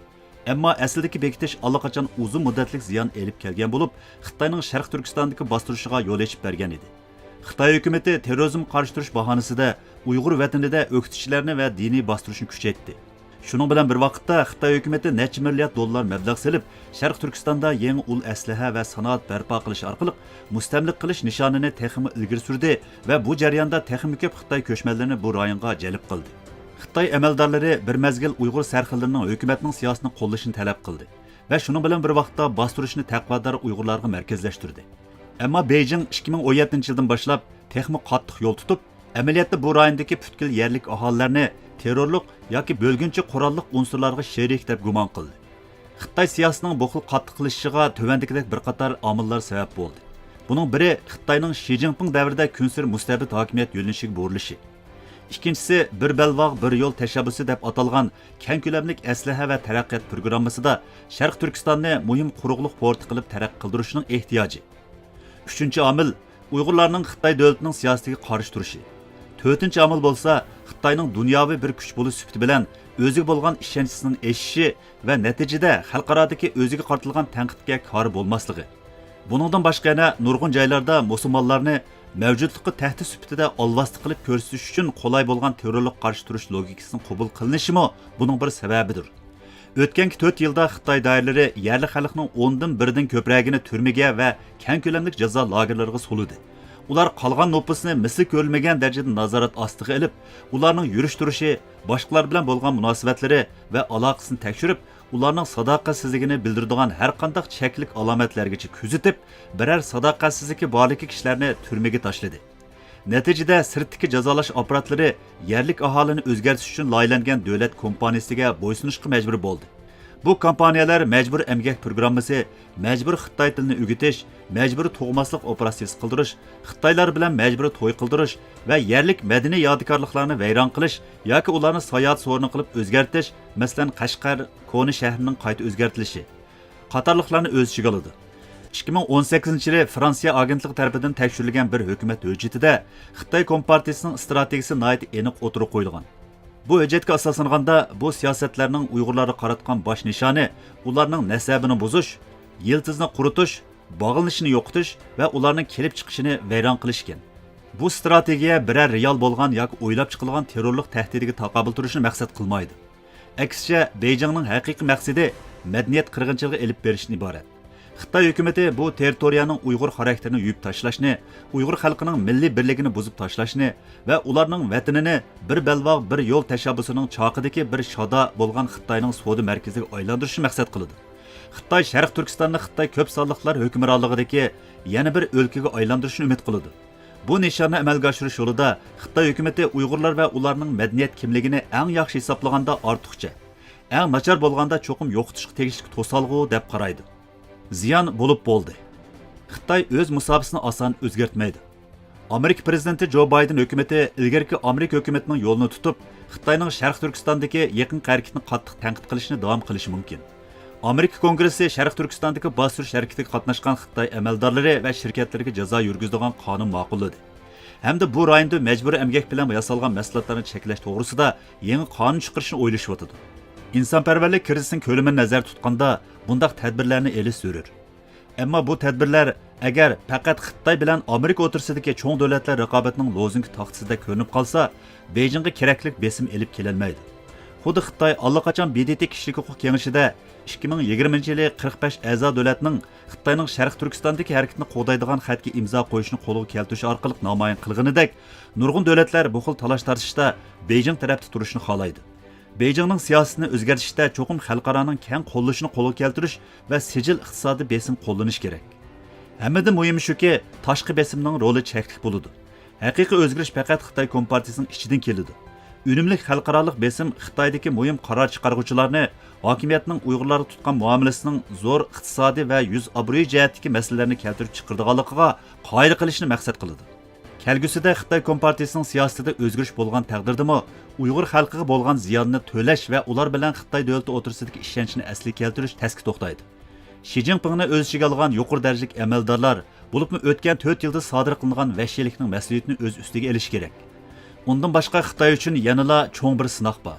ئەمما ئەسلىدىكى بېكىتىش ئاللىقاچان ئۇزۇن مۇددەتلىك زىيان ئېلىپ كەلگەن بولۇپ، خىتاينىڭ شەرقىي تۈركىستاندىكى باستۇرۇشىغا يول ئېچىپ بەرگەن ئىدى. خىتاي ھۆكۈمىتى تېررورىزمغا قارشى تۇرۇش باھانىسىدە ئۇيغۇر ۋەتىنىدە ئۆكتىچىلەرنى ۋە دىنىي باستۇرۇشنى كۈچەيتتى. شۇنىڭ بىلەن بىر ۋاقىتتا، خىتاي ھۆكۈمىتى نەچچە مىليارد دوللار مەبلەغ سېلىپ، شەرقىي تۈركىستاندا يېڭى ئۇل ئەسلىھە ۋە سانائەت بەرپا قىلىش ئارقىلىق مۇستەملىكە قىلىش نىشانىنى تېخىمۇ ئىلگىرى سۈردى ۋە بۇ جەرياندا تېخىمۇ كۆپ خىتاي كۆچمەنلىرىنى بۇ رايونغا جەلپ قىلدى. خىتاي ئەمەلدارلىرى بىر مەزگىل ئۇيغۇر سەرخىللىرىنىڭ ھۆكۈمەتنىڭ سىياسىتىنى قوللىشىنى تەلەپ قىلدى ۋە شۇنىڭ بىلەن بىر ۋاقىتتا باستۇرۇشنى تەقۋادار ئۇيغۇرلارغا مەركەزلەشتۈردى. ئەمما بېيجىڭ ئىككى مىڭ ئون يەتتىنچى يىلدىن باشلاپ تېخىمۇ قاتتىق يول تۇتۇپ، ئەمەلىيەتتە بۇ رايوندىكى پۈتكۈل يەرلىك ئاھالىلەرنى تېررورلۇق ياكى بۆلگۈنچى قوراللىق ئۇنسۇرلارغا شېرىك دەپ گۇمان قىلدى. خىتاي سىياسىتىنىڭ بۇ خىل قاتتىقلىشىشىغا تۆۋەندىكىدەك بىر قاتار ئامىللار سەۋەب بولدى. بۇنىڭ بىرى خىتاينىڭ شى جىنپىڭ دەۋرىدە كۈنسېرى مۇستەبىت ھاكىمىيەت يۆنىلىشىگە بۇرۇلۇشى. ئىككىنچىسى، بىر بەلباغ، بىر يول تەشەببۇسى دەپ ئاتالغان كەڭ كۆلەملىك ئەسلىھە ۋە تەرەققىيات پروگراممىسىدا شەرقىي تۈركىستاننى مۇھىم قۇرۇقلۇق پورتى قىلىپ تەرەققىي قىلدۇرۇشنىڭ ئېھتىياجى. ئۈچىنچى ئامىل، ئۇيغۇرلارنىڭ خىتاي دۆلىتىنىڭ سىياسىتىگە قارشى تۇرۇشى. تۆتىنچى ئامىل بولسا، خىتاينىڭ دۇنياۋى بىر كۈچ بولۇش سۈپىتى بىلەن ئۆزىگە بولغان ئىشەنچىسىنىڭ ئېشىشى ۋە نەتىجىدە خەلقئارادىكى ئۆزىگە قارىتىلغان تەنقىدكە كارى بولماسلىقى. بۇنىڭدىن باشقا يەنە نۇرغۇن جايلاردا مۇسۇلمانلارنى مەۋجۇتلۇققا تەھدىت سۈپىتىدە ئالۋاستى قىلىپ كۆرسىتىش ئۈچۈن قولاي بولغان تېررورلۇققا قارشى تۇرۇش لوگىكىسىنىڭ قوبۇل قىلىنىشىمۇ بۇنىڭ بىر سەۋەبىدۇر. ئۆتكەنكى تۆت يىلدا خىتاي دائىرىلىرى يەرلىك خەلقنىڭ ئوندىن بىرىدىن كۆپرەكىنى تۈرمىگە ۋە كەڭ كۆلەملىك جازا لاگېرلىرىغا سولىدى. ئۇلار قالغان نوپۇسنى مىسلى كۆرۈلمىگەن دەرىجىدە نازارەت ئاستىغا ئېلىپ، ئۇلارنىڭ يۈرۈش تۇرۇشى، باشقىلار بىلەن بولغان مۇناسىۋەتلىرى ۋە ئالاقىسىنى تەكشۈرۈپ، ئۇلارنىڭ ساداقەتسىزلىكىنى بىلدۈرىدىغان ھەر قانداق چەكلىك ئالامەتلەرگىچە كۆزىتىپ، بىرەر ساداقەتسىزلىكى بارلىكى كىشىلەرنى تۈرمىگە تاشلىدى. نەتىجىدە، سىرتتىكى جازالاش ئاپپاراتلىرى يەرلىك ئاھالىنى ئۆزگەرتىش ئۈچۈن لايىھەلەنگەن دۆلەت كومپانىيىسىگە بويسۇنۇشقا مەجبۇر بولدى. بۇ كامپانىيەلەر مەجبۇرىي ئەمگەك پروگراممىسى، مەجبۇرىي خىتاي تىلىنى ئۆگىتىش، مەجبۇرىي تۇغماسلىق ئوپېراتسىيىسى قىلدۇرۇش، خىتايلار بىلەن مەجبۇرىي توي قىلدۇرۇش ۋە يەرلىك مەدەنىي يادىكارلىقلارنى ۋەيران قىلىش ياكى ئۇلارنى ساياھەت سورۇنى قىلىپ ئۆزگەرتىش، مەسىلەن، قەشقەر كونا شەھىرىنىڭ قايتا ئۆزگەرتىلىشى قاتارلىقلارنى ئۆز ئىچىگە ئالىدۇ. ئىككى مىڭ ئون سەككىزىنچى يىلى فرانسىيە ئاگېنتلىقى تەرىپىدىن تەكشۈرۈلگەن بىر ھۆكۈمەت ھۆججىتىدە خىتاي كومپارتىيىسىنىڭ ئىستراتېگىيىسى ناھايىتى ئېنىق ئوتتۇرىغا قويۇلغان. بۇ ھۆججەتكە ئاساسلانغاندا، بۇ سىياسەتلەرنىڭ ئۇيغۇرلارغا قاراتقان باش نىشانى ئۇلارنىڭ نەسەبىنى بۇزۇش، يىلتىزىنى قۇرۇتۇش، باغلىنىشىنى يوقىتىش ۋە ئۇلارنىڭ كېلىپ چىقىشىنى ۋەيران قىلىش ئىكەن. بۇ ئىستراتېگىيە بىرەر رېئال بولغان ياكى ئويلاپ چىقىلغان تېررورلۇق تەھدىتىگە تاقابىل تۇرۇشنى مەقسەت قىلمايدۇ. ئەكسىچە، بېيجىڭنىڭ ھەقىقىي مەقسىتى مەدەنىيەت قىرغىنچىلىقى ئېلىپ بېرىشتىن ئىبارەت. خىتاي ھۆكۈمىتى بۇ تېررىتورىيەنىڭ ئۇيغۇر خاراكتېرىنى يۇيۇپ تاشلاشنى، ئۇيغۇر خەلقىنىڭ مىللىي بىرلىكىنى بۇزۇپ تاشلاشنى ۋە ئۇلارنىڭ ۋەتىنىنى بىر بەلباغ، بىر يول تەشەببۇسىنىڭ چاقىدىكى بىر شادا بولغان خىتاينىڭ سودا مەركىزىگە ئايلاندۇرۇشنى مەقسەت قىلىدۇ. خىتاي شەرقىي تۈركىستاننى خىتاي كۆپ سانلىقلار ھۆكۈمرانلىقىدىكى يەنە بىر ئۆلكىگە ئايلاندۇرۇشنى ئۈمىد قىلىدۇ. بۇ نىشاننى ئەمەلگە ئاشۇرۇش يولىدا خىتاي ھۆكۈمىتى ئۇيغۇرلار ۋە ئۇلارنىڭ مەدەنىيەت كىملىكىنى ئەڭ ياخشى ھېسابلىغاندا ئارتۇقچە، ئەڭ ناچار بولغاندا چوقۇم يوقىتىشقا تېگىشلىك توسالغۇ دەپ قارايدۇ. زىيان بولۇپ بولدى. خىتاي ئۆز مۇساپىسىنى ئاسان ئۆزگەرتمەيدۇ. ئامېرىكا پىرېزىدېنتى جو بايدېن ھۆكۈمىتى ئىلگىرىكى ئامېرىكا ھۆكۈمىتىنىڭ يولىنى تۇتۇپ، خىتاينىڭ شەرقىي تۈركىستاندىكى يېقىنقى ھەرىكىتىنى قاتتىق تەنقىد قىلىشنى داۋام قىلىشى مۇمكىن. ئامېرىكا كونگرېسسى شەرقىي تۈركىستاندىكى باستۇرۇش ھەرىكىتىگە قاتناشقان خىتاي ئەمەلدارلىرى ۋە شىركەتلىرىگە جازا يۈرگۈزىدىغان قانۇن ماقۇللىدى ھەمدە بۇ رايوندا مەجبۇرىي ئەمگەك بىلەن ياسالغان مەھسۇلاتلارنى چەكلەش توغرىسىدا يېڭى قانۇن چىقىرىشنى ئويلىشىۋاتىدۇ. ئىنسانپەرۋەرلىك كىرىزىسىنىڭ كۆلىمىنى نەزەردە تۇتقاندا، بۇنداق تەدبىرلەرنى ئېلىش زۆرۈر. ئەمما بۇ تەدبىرلەر ئەگەر پەقەت خىتاي بىلەن ئامېرىكا ئوتتۇرىسىدىكى چوڭ دۆلەتلەر رىقابىتىنىڭ لوزۇنكا تاختىسىدەك كۆرۈنۈپ قالسا، بېيجىڭغا كېرەكلىك بېسىم ئېلىپ كېلەلمەيدۇ. خۇددى خىتاي ئاللىقاچان ب د ت كىشىلىك ھوقۇق كېڭىشىدە ئىككى مىڭ يىگىرمىنچى يىلى قىرىق بەش ئەزا دۆلەتنىڭ خىتاينىڭ شەرقىي تۈركىستاندىكى ھەرىكىتىنى قوغدايدىغان خەتكە ئىمزا قويۇشنى قولغا كەلتۈرۈش ئارقىلىق نامايان قىلغىنىدەك، نۇرغۇن دۆلەتلەر بۇ خىل تالاش-تارتىشتا بېيجىڭ تەرەپتە تۇرۇشنى خالايدۇ. بېيجىڭنىڭ سىياسىتىنى ئۆزگەرتىشتە چوقۇم خەلقئارانىڭ كەڭ قوللىشىنى قولغا كەلتۈرۈش ۋە سىجىل ئىقتىسادىي بېسىم قوللىنىش كېرەك. ھەممىدىن مۇھىمى شۇكى، تاشقى بېسىمنىڭ رولى چەكلىك بولىدۇ. ھەقىقىي ئۆزگىرىش پەقەت خىتاي كومپارتىيىسىنىڭ ئىچىدىن كېلىدۇ. ئۈنۈملۈك خەلقئارالىق بېسىم خىتايدىكى مۇھىم قارار چىقارغۇچىلارنى، ھاكىمىيەتنىڭ ئۇيغۇرلارغا تۇتقان مۇئامىلىسىنىڭ زور ئىقتىسادىي ۋە يۈز ئابرۇيى جەھەتتىكى مەسىلىلەرنى كەلتۈرۈپ چىقىرىدىغانلىقىغا قايىل قىلىشنى مەقسەت قىلىدۇ. كەلگۈسىدە خىتاي كومپارتىيىسىنىڭ سىياسىتىدە ئۆزگىرىش بولغان تەقدىردىمۇ، ئۇيغۇر خەلقىگە بولغان زىياننى تۆلەش ۋە ئۇلار بىلەن خىتاي دۆلىتى ئوتتۇرىسىدىكى ئىشەنچنى ئەسلىگە كەلتۈرۈش تەسكە توختايدۇ. شى جىنپىڭنى ئۆز ئىچىگە ئالغان يۇقىرى دەرىجىلىك ئەمەلدارلار، بولۇپمۇ ئۆتكەن تۆت يىلدا سادىر قىلىنغان ۋەھشىيلىكنىڭ مەسئۇلىيىتىنى ئۆز ئۈستىگە ئېلىشى كېرەك. ئۇندىن باشقا خىتاي ئۈچۈن يەنىلا چوڭ بىر سىناق بار.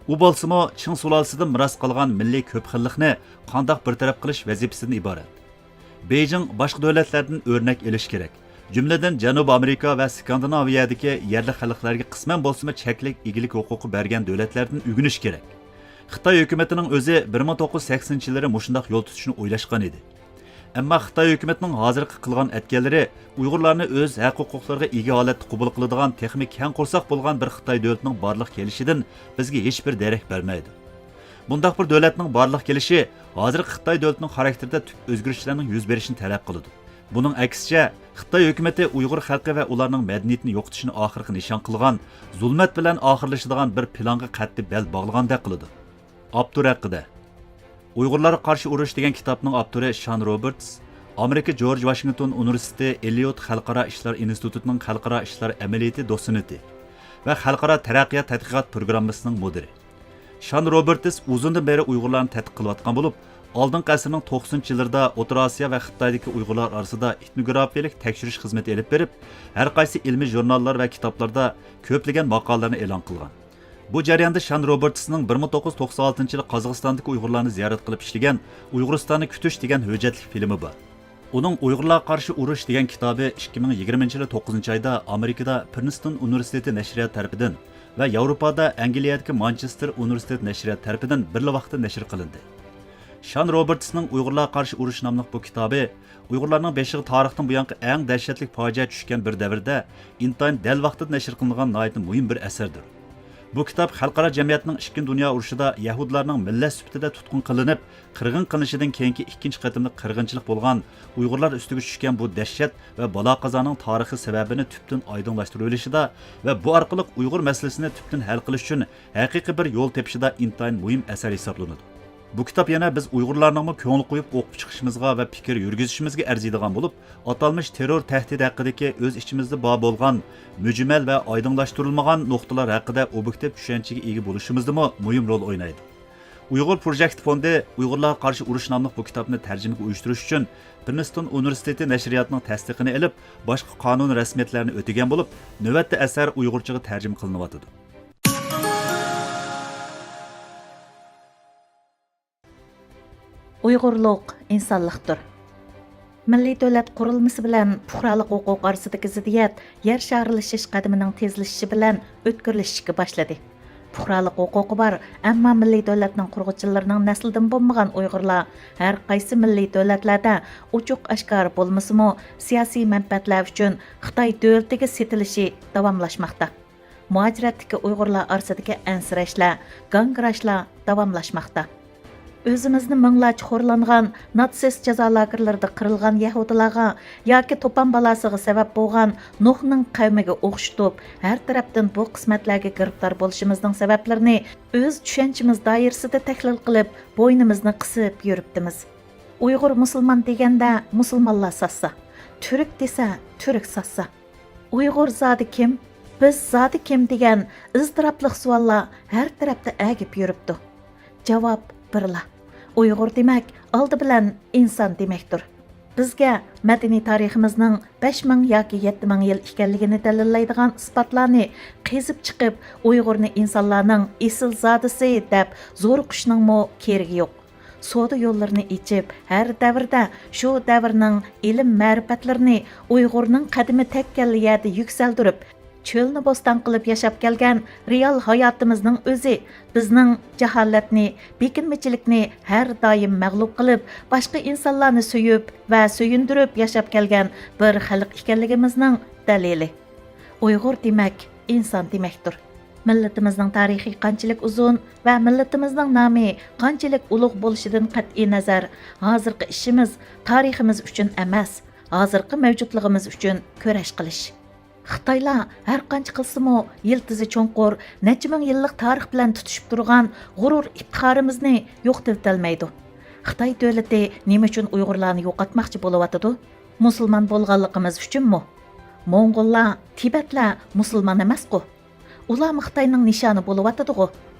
ئۇ بولسىمۇ چىڭ سۇلالىسىدىن مىراس قالغان مىللىي كۆپ خىللىقنى قانداق بىر تەرەپ قىلىش ۋەزىپىسىدىن ئىبارەت. بېيجىڭ باشقا دۆلەتلەردىن ئۆرنەك ئېلىشى كېرەك. جۈملىدىن جەنۇبىي ئامېرىكا ۋە سكاندىناۋىيەدىكى يەرلىك خەلقلەرگە قىسمەن بولسىمۇ چەكلىك ئىگىلىك ھوقۇقى بەرگەن دۆلەتلەردىن ئۆگىنىشى كېرەك. خىتاي ھۆكۈمىتىنىڭ ئۆزى بىر مىڭ توققۇز يۈز سەكسىنىنچى يىللىرى مۇشۇنداق يول تۇتۇشنى ئويلاشقان ئىدى. ئەمما خىتاي ھۆكۈمىتىنىڭ ھازىرقى قىلغان ئەتكەنلىرى ئۇيغۇرلارنى ئۆز ھەق ھوقۇقلىرىغا ئىگە ھالەتتە قوبۇل قىلىدىغان تېخىمۇ كەڭ قورساق بولغان بىر خىتاي دۆلىتىنىڭ بارلىققا كېلىشىدىن بىزگە ھېچبىر دېرەك بەرمەيدۇ. بۇنداق بىر دۆلەتنىڭ بارلىققا كېلىشى ھازىرقى خىتاي دۆلىتىنىڭ خاراكتېرىدە تۈپ ئۆزگىرىشلەرنىڭ يۈز بېرىشىنى تەلەپ قىلىدۇ. بۇنىڭ ئەكسىچە، خىتاي ھۆكۈمىتى ئۇيغۇر خەلقى ۋە ئۇلارنىڭ مەدەنىيىتىنى يوقىتىشنى ئاخىرقى نىشان قىلغان زۇلمەت بىلەن ئاخىرلىشىدىغان بىر پىلانغا قەتئىي بەل باغلىغاندەك قىلىدۇ. ئاپتور ھەققىدە. ئۇيغۇرلارغا قارشى ئۇرۇش دېگەن كىتابنىڭ ئاپتورى شان روبېرتس ئامېرىكا جورج ۋاشىنگتون ئۇنىۋېرسىتېتى ئېللىيوت خەلقئارا ئىشلار ئىنستىتۇتىنىڭ خەلقئارا ئىشلار ئەمەلىيىتى دوتسېنتى ۋە خەلقئارا تەرەققىيات تەتقىقات پروگراممىسىنىڭ مۇدىرى. شان روبېرتس ئۇزۇندىن بېرى ئۇيغۇرلارنى تەتقىق قىلىۋاتقان بولۇپ، ئالدىنقى ئەسىرنىڭ توقسىنىنچى يىللىرىدا ئوتتۇرا ئاسىيا ۋە خىتايدىكى ئۇيغۇرلار ئارىسىدا ئېتنوگرافىيەلىك تەكشۈرۈش خىزمىتى ئېلىپ بېرىپ، ھەر قايسى ئىلمىي ژۇرناللار ۋە كىتابلاردا كۆپلىگەن ماقالىلەرنى ئېلان قىلغان. بۇ جەرياندا شان روبېرتسنىڭ بىر مىڭ توققۇز يۈز توقسەن ئالتىنچى يىلى قازاقىستاندىكى ئۇيغۇرلارنى زىيارەت قىلىپ ئىشلىگەن ئۇيغۇرىستاننى كۈتۈش دېگەن ھۆججەتلىك فىلىمى بار. ئۇنىڭ ئۇيغۇرلارغا قارشى ئۇرۇش دېگەن كىتابى ئىككى مىڭ يىگىرمىنچى يىلى توققۇزىنچى ئايدا ئامېرىكىدا پرىنستون ئۇنىۋېرسىتېتى نەشرىياتى تەرىپىدىن ۋە ياۋروپادا ئەنگلىيەدىكى مانچېستېر ئۇنىۋېرسىتېتى نەشرىياتى تەرىپىدىن بىرلا ۋاقىتتا نەشر قىلىندى. شان روبېرتسنىڭ ئۇيغۇرلارغا قارشى ئۇرۇش ناملىق بۇ كىتابى ئۇيغۇرلارنىڭ بېشىغا تارىختىن بۇيانقى ئەڭ دەھشەتلىك پاجىئە چۈشكەن بىر دەۋردە ئىنتايىن دەل ۋاقتىدا نەشر قىلىنغان ناھايىتى مۇھىم بىر ئەسەردۇر. بۇ كىتاب خەلقئارا جەمئىيەتنىڭ ئىككىنچى دۇنيا ئۇرۇشىدا يەھۇدىيلارنىڭ مىللەت سۈپىتىدە تۇتقۇن قىلىنىپ، قىرغىن قىلىنىشىدىن كېيىنكى ئىككىنچى قېتىملىق قىرغىنچىلىق بولغان ئۇيغۇرلار ئۈستىگە چۈشكەن بۇ دەھشەت ۋە بالا-قازانىڭ تارىخىي سەۋەبىنى تۈپتىن ئايدىڭلاشتۇرۇۋېلىشىدا ۋە بۇ ئارقىلىق ئۇيغۇر مەسىلىسىنى تۈپتىن ھەل قىلىش ئۈچۈن ھەقىقىي بىر يول تېپىشىدا ئىنتايىن مۇھىم ئەسەر ھېسابلىنىدۇ. بۇ كىتاب يەنە بىز ئۇيغۇرلارنىڭمۇ كۆڭۈل قويۇپ ئوقۇپ چىقىشىمىزغا ۋە پىكىر يۈرگۈزۈشىمىزگە ئەرزىيدىغان بولۇپ، ئاتالمىش تېررور تەھدىتى ھەققىدىكى ئۆز ئىچىمىزدە بار بولغان مۈجمەل ۋە ئايدىڭلاشتۇرۇلمىغان نۇقتىلار ھەققىدە ئوبيېكتىپ چۈشەنچىگە ئىگە بولۇشىمىزدىمۇ مۇھىم رول ئوينايدۇ. ئۇيغۇر پروجېكت فوندى ئۇيغۇرلارغا قارشى ئۇرۇش ناملىق بۇ كىتابنى تەرجىمىگە ئۇيۇشتۇرۇش ئۈچۈن پرىنستون ئۇنىۋېرسىتېتى نەشرىياتىنىڭ تەستىقىنى ئېلىپ، باشقا قانۇن رەسمىيەتلەرنى ئۆتىگەن بولۇپ، نۆۋەتتە ئەسەر ئۇيغۇرچىغا تەرجىمە قىلىنىۋاتىدۇ. ئۇيغۇرلۇق ئىنسانلىقتۇر. مىللىي دۆلەت قۇرۇلمىسى بىلەن پۇقرالىق ھوقۇق ئارىسىدىكى زىددىيەت يەر شارلىشىش قەدىمىنىڭ تېزلىشىشى بىلەن ئۆتكۈرلىشىشكە باشلىدى. پۇقرالىق ھوقۇقى بار، ئەمما مىللىي دۆلەتنىڭ قۇرغۇچىلىرىنىڭ نەسلىدىن بولمىغان ئۇيغۇرلار ھەر قايسى مىللىي دۆلەتلەردە ئوچۇق ئاشكارا بولمىسىمۇ، سىياسىي مەنپەئەتلەر ئۈچۈن خىتاي دۆلىتىگە سېتىلىشى داۋاملاشماقتا. مۇھاجىرەتتىكى ئۇيغۇرلار ئارىسىدىكى ئەنسىرەشلەر، گاڭگىراشلار داۋاملاشماقتا. ئۆزىمىزنى مىڭلارچە خورلانغان ناتسىست جازا لاگېرلىرىدا قىرىلغان يەھۇدىيلارغا ياكى توپان بالاسىغا سەۋەب بولغان نۇھنىڭ قەۋمىگە ئوخشىتىپ، ھەر تەرەپتىن بۇ قىسمەتلەرگە گىرىپتار بولۇشىمىزنىڭ سەۋەبلىرىنى ئۆز چۈشەنچىمىز دائىرىسىدە تەھلىل قىلىپ، بوينىمىزنى قىسىپ يۈرۈپتىمىز. ئۇيغۇر مۇسۇلمان دېگەندە مۇسۇلمانلار ساتسا، تۈرك دېسە تۈرك ساتسا. ئۇيغۇر زادى كىم؟ بىز زادى كىم دېگەن ئىزتىراپلىق سوئاللار ھەر تەرەپتە ئەگىپ يۈرۈپتۇ. جاۋاب بىرلا. ئۇيغۇر دېمەك، ئالدى بىلەن ئىنسان دېمەكتۇر. بىزگە مەدەنىي تارىخىمىزنىڭ بەش مىڭ ياكى يەتتە مىڭ يىل ئىكەنلىكىنى دەلىللەيدىغان ئىسپاتلارنى قېزىپ چىقىپ، ئۇيغۇرنى ئىنسانلارنىڭ ئېسىل زادىسى دەپ زورۇقۇشنىڭمۇ كېرىكى يوق. سودا يوللىرىنى ئېچىپ، ھەر دەۋردە شۇ دەۋرنىڭ ئىلىم مەرىپەتلىرىنى ئۇيغۇرنىڭ قەدىمى تەگكەنلا يەردە يۈكسەلدۈرۈپ، چۆلنى بوستان قىلىپ ياشاپ كەلگەن رېئال ھاياتىمىزنىڭ ئۆزى بىزنىڭ جاھالەتنى، بېكىنمىچىلىكنى ھەر دائىم مەغلۇپ قىلىپ، باشقا ئىنسانلارنى سۆيۈپ ۋە سۆيۈندۈرۈپ ياشاپ كەلگەن بىر خەلق ئىكەنلىكىمىزنىڭ دەلىلى. ئۇيغۇر دېمەك، ئىنسان دېمەكتۇر. مىللىتىمىزنىڭ تارىخى قانچىلىك ئۇزۇن ۋە مىللىتىمىزنىڭ نامى قانچىلىك ئۇلۇغ بولۇشىدىن قەتئىينەزەر، ھازىرقى ئىشىمىز تارىخىمىز ئۈچۈن ئەمەس، ھازىرقى مەۋجۇتلۇقىمىز ئۈچۈن كۈرەش قىلىش. خىتايلار ھەر قانچە قىلسىمۇ، يىلتىزى چوڭقۇر، نەچچە مىڭ يىللىق تارىخ بىلەن تۇتىشىپ تۇرغان غۇرۇر ئىپتىخارىمىزنى يوقىتىۋېتەلمەيدۇ. خىتاي دۆلىتى نېمە ئۈچۈن ئۇيغۇرلارنى يوقاتماقچى بولۇۋاتىدۇ؟ مۇسۇلمان بولغانلىقىمىز ئۈچۈنمۇ؟ موڭغۇللار، تىبەتلەر مۇسۇلمان ئەمەسقۇ؟ ئۇلارمۇ خىتاينىڭ نىشانى بولۇۋاتىدىغۇ؟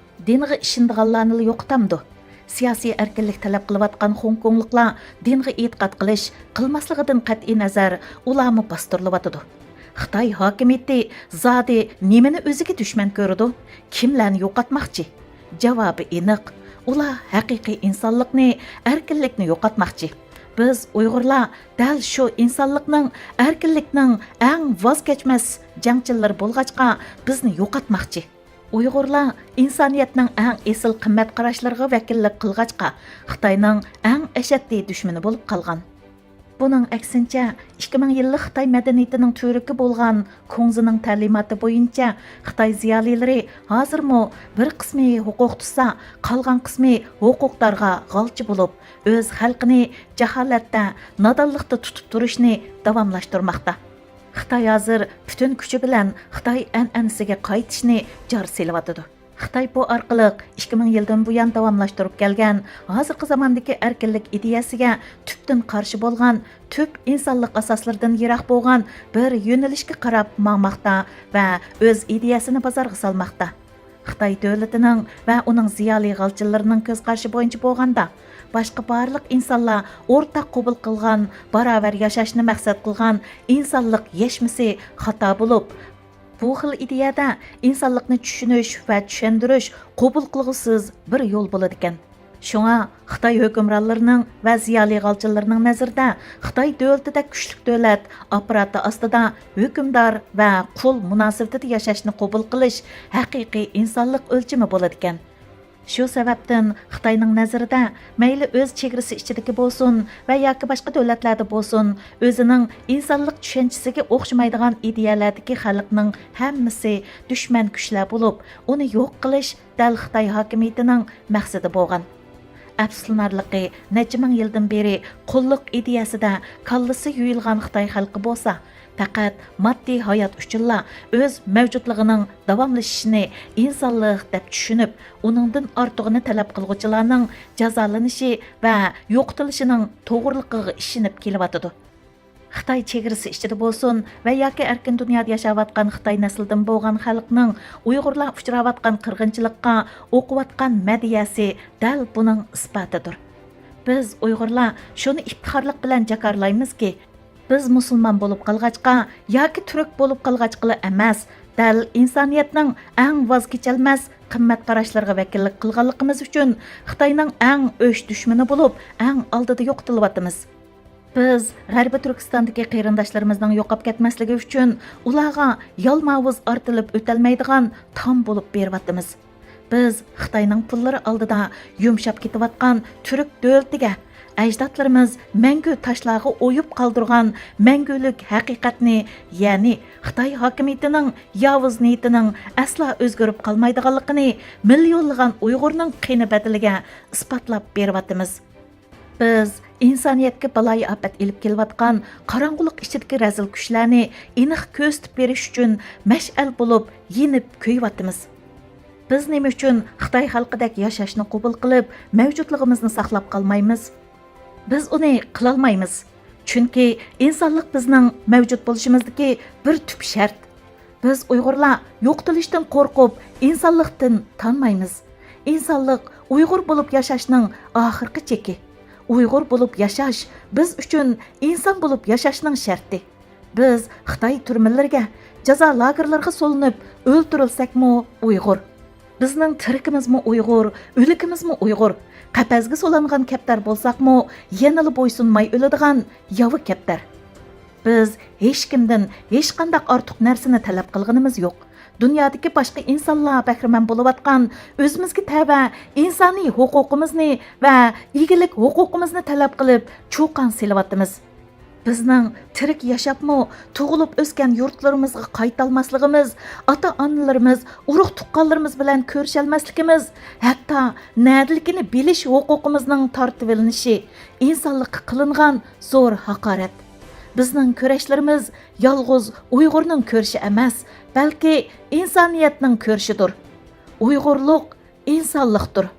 دىنغا ئىشىنىدىغانلارنىلا يوقىتامدۇ؟ سىياسىي ئەركىنلىك تەلەپ قىلىۋاتقان خوڭكوڭلۇقلار دىنغا ئېتىقاد قىلىش، قىلماسلىقىدىن قەتئىينەزەر، ئۇلارمۇ باستۇرۇلۇۋاتىدۇ. خىتاي ھاكىمىيىتى زادى نېمىنى ئۆزىگە دۈشمەن كۆرىدۇ؟ كىملەرنى يوقاتماقچى؟ جاۋابى ئېنىق، ئۇلار ھەقىقىي ئىنسانلىقنى، ئەركىنلىكنى يوقاتماقچى. بىز ئۇيغۇرلار دەل شۇ ئىنسانلىقنىڭ، ئەركىنلىكنىڭ ئەڭ ۋاز كەچمەس جەڭچىلىرى بولغاچقا، بىزنى يوقاتماقچى. ئۇيغۇرلار ئىنسانىيەتنىڭ ئەڭ ئېسىل قىممەت قاراشلىرىغا ۋەكىللىك قىلغاچقا، خىتاينىڭ ئەڭ ئەشەددىي دۈشمىنى بولۇپ قالغان. بۇنىڭ ئەكسىنچە، ئىككى مىڭ يىللىق خىتاي مەدەنىيىتىنىڭ تۈۋرۈكى بولغان كۇڭزىنىڭ تەلىماتى بويىچە خىتاي زىيالىيلىرى ھازىرمۇ بىر قىسمى ھوقۇق تۇتسا، قالغان قىسمى ھوقۇقدارغا غالچى بولۇپ، ئۆز خەلقىنى جاھالەتتە، نادانلىقتا تۇتۇپ تۇرۇشنى داۋاملاشتۇرماقتا. خىتاي ھازىر پۈتۈن كۈچى بىلەن خىتاي ئەنئەنىسىگە قايتىشنى جار سېلىۋاتىدۇ. خىتاي بۇ ئارقىلىق ئىككى مىڭ يىلدىن بۇيان داۋاملاشتۇرۇپ كەلگەن ھازىرقى زاماندىكى ئەركىنلىك ئىدىيەسىگە تۈپتىن قارشى بولغان، تۈپ ئىنسانلىق ئاساسلىرىدىن يىراق بولغان بىر يۆنىلىشكە قاراپ ماڭماقتا ۋە ئۆز ئىدىيەسىنى بازارغا سالماقتا. خىتاي دۆلىتىنىڭ ۋە ئۇنىڭ زىيالىي غالچىلىرىنىڭ كۆز قارىشى بويىچە بولغاندا، باشقا بارلىق ئىنسانلار ئورتاق قوبۇل قىلغان باراۋەر ياشاشنى مەقسەت قىلغان ئىنسانلىق يەشمىسى خاتا بولۇپ، بۇ خىل ئىدىيەدە ئىنسانلىقنى چۈشىنىش ۋە چۈشەندۈرۈش قوبۇل قىلغۇسىز بىر يول بولىدىكەن. شۇڭا خىتاي ھۆكۈمرانلىرىنىڭ ۋە زىيالىي غالچىلىرىنىڭ نەزىرىدە خىتاي دۆلىتىدەك كۈچلۈك دۆلەت ئاپپاراتى ئاستىدا ھۆكۈمدار ۋە قۇل مۇناسىۋىتىدە ياشاشنى قوبۇل قىلىش ھەقىقىي ئىنسانلىق ئۆلچىمى بولىدىكەن. شۇ سەۋەبتىن خىتاينىڭ نەزىرىدە مەيلى ئۆز چېگرىسى ئىچىدىكى بولسۇن ۋە ياكى باشقا دۆلەتلەردە بولسۇن، ئۆزىنىڭ ئىنسانلىق چۈشەنچىسىگە ئوخشىمايدىغان ئىدىيەلەردىكى خەلقنىڭ ھەممىسى دۈشمەن كۈچلەر بولۇپ، ئۇنى يوق قىلىش دەل خىتاي ھاكىمىيىتىنىڭ مەقسىتى بولغان. ئەپسۇسلىنارلىقى، نەچچە مىڭ يىلدىن بېرى قۇللۇق ئىدىيەسىدە كاللىسى يۇيۇلغان خىتاي خەلقى بولسا، پەقەت ماددىي ھايات ئۈچۈنلا ئۆز مەۋجۇتلۇقىنىڭ داۋاملىشىشىنى ئىنسانلىق دەپ چۈشىنىپ، ئۇنىڭدىن ئارتۇقىنى تەلەپ قىلغۇچىلارنىڭ جازالىنىشى ۋە يوقىتىلىشىنىڭ توغرىلىقىغا ئىشىنىپ كېلىۋاتىدۇ. خىتاي چېگرىسى ئىچىدە بولسۇن ۋە ياكى ئەركىن دۇنيادا ياشاۋاتقان خىتاي نەسلىدىن بولغان خەلقنىڭ ئۇيغۇرلار ئۇچراۋاتقان قىرغىنچىلىققا ئوقۇۋاتقان مەدھىيەسى دەل بۇنىڭ ئىسپاتىدۇر. بىز ئۇيغۇرلار شۇنى ئىپتىخارلىق بىلەن جاكارلايمىزكى، بىز مۇسۇلمان بولۇپ قالغاچقا ياكى تۈرك بولۇپ قالغاچقىلا ئەمەس، دەل ئىنسانىيەتنىڭ ئەڭ ۋاز كېچەلمەس قىممەت قاراشلىرىغا ۋەكىللىك قىلغانلىقىمىز ئۈچۈن خىتاينىڭ ئەڭ ئۆچ دۈشمىنى بولۇپ، ئەڭ ئالدىدا يوقىتىلىۋاتىمىز. بىز غەربىي تۈركىستاندىكى قېرىنداشلىرىمىزنىڭ يوقاپ كەتمەسلىكى ئۈچۈن ئۇلارغا يالماۋۇز ئارتىلىپ ئۆتەلمەيدىغان تام بولۇپ بېرىۋاتىمىز. بىز خىتاينىڭ پۇللىرى ئالدىدا يۇمشاپ كېتىۋاتقان تۈرك دۆلىتىگە ئەجدادلىرىمىز مەڭگۈ تاشلارغا ئويۇپ قالدۇرغان مەڭگۈلۈك ھەقىقەتنى، يەنى خىتاي ھاكىمىيىتىنىڭ ياۋۇز نىيىتىنىڭ ئەسلا ئۆزگىرىپ قالمايدىغانلىقىنى مىليونلىغان ئۇيغۇرنىڭ قېنى بەدىلىگە ئىسپاتلاپ بېرىۋاتىمىز. بىز ئىنسانىيەتكە بالايىئاپەت ئېلىپ كېلىۋاتقان قاراڭغۇلۇق ئىچىدىكى رەزىل كۈچلەرنى ئېنىق كۆرسىتىپ بېرىش ئۈچۈن مەشئەل بولۇپ يېنىپ كۆيۈۋاتىمىز. بىز نېمە ئۈچۈن خىتاي خەلقىدەك ياشاشنى قوبۇل قىلىپ، مەۋجۇتلۇقىمىزنى ساقلاپ قالمايمىز؟ بىز ئۇنى قىلالمايمىز. چۈنكى ئىنسانلىق بىزنىڭ مەۋجۇت بولۇشىمىزدىكى بىر تۈپ شەرت. بىز ئۇيغۇرلار يوقىتىلىشتىن قورقۇپ، ئىنسانلىقتىن تانمايمىز. ئىنسانلىق ئۇيغۇر بولۇپ ياشاشنىڭ ئاخىرقى چېكى. ئۇيغۇر بولۇپ ياشاش بىز ئۈچۈن ئىنسان بولۇپ ياشاشنىڭ شەرتى. بىز خىتاي تۈرمىلىرىگە، جازا لاگېرلىرىغا سولىنىپ ئۆلتۈرۈلسەكمۇ ئۇيغۇر. بىزنىڭ تىرىكىمىزمۇ ئۇيغۇر، ئۆلۈكىمىزمۇ ئۇيغۇر. قەپەسكە سولانغان كەپتەر بولساقمۇ، يەنىلا بويسۇنماي ئۆلىدىغان ياۋا كەپتەر. بىز ھېچكىمدىن ھېچقانداق ئارتۇق نەرسىنى تەلەپ قىلغىنىمىز يوق. دۇنيادىكى باشقا ئىنسانلار بەھرىمەن بولۇۋاتقان ئۆزىمىزگە تەۋە ئىنسانىي ھوقۇقىمىزنى ۋە ئىگىلىك ھوقۇقىمىزنى تەلەپ قىلىپ چۇقان سېلىۋاتىمىز. بىزنىڭ تىرىك ياشاپمۇ تۇغۇلۇپ ئۆسكەن يۇرتلىرىمىزغا قايتالماسلىقىمىز، ئاتا-ئانىلىرىمىز، ئۇرۇق-تۇغقانلىرىمىز بىلەن كۆرۈشەلمەسلىكىمىز، ھەتتا نەدىلىكىنى بىلىش ھوقۇقىمىزنىڭ تارتىۋېلىنىشى ئىنسانلىققا قىلىنغان زور ھاقارەت. بىزنىڭ كۈرەشلىرىمىز يالغۇز ئۇيغۇرنىڭ كۈرىشى ئەمەس، بەلكى ئىنسانىيەتنىڭ كۈرىشىدۇر. ئۇيغۇرلۇق ئىنسانلىقتۇر.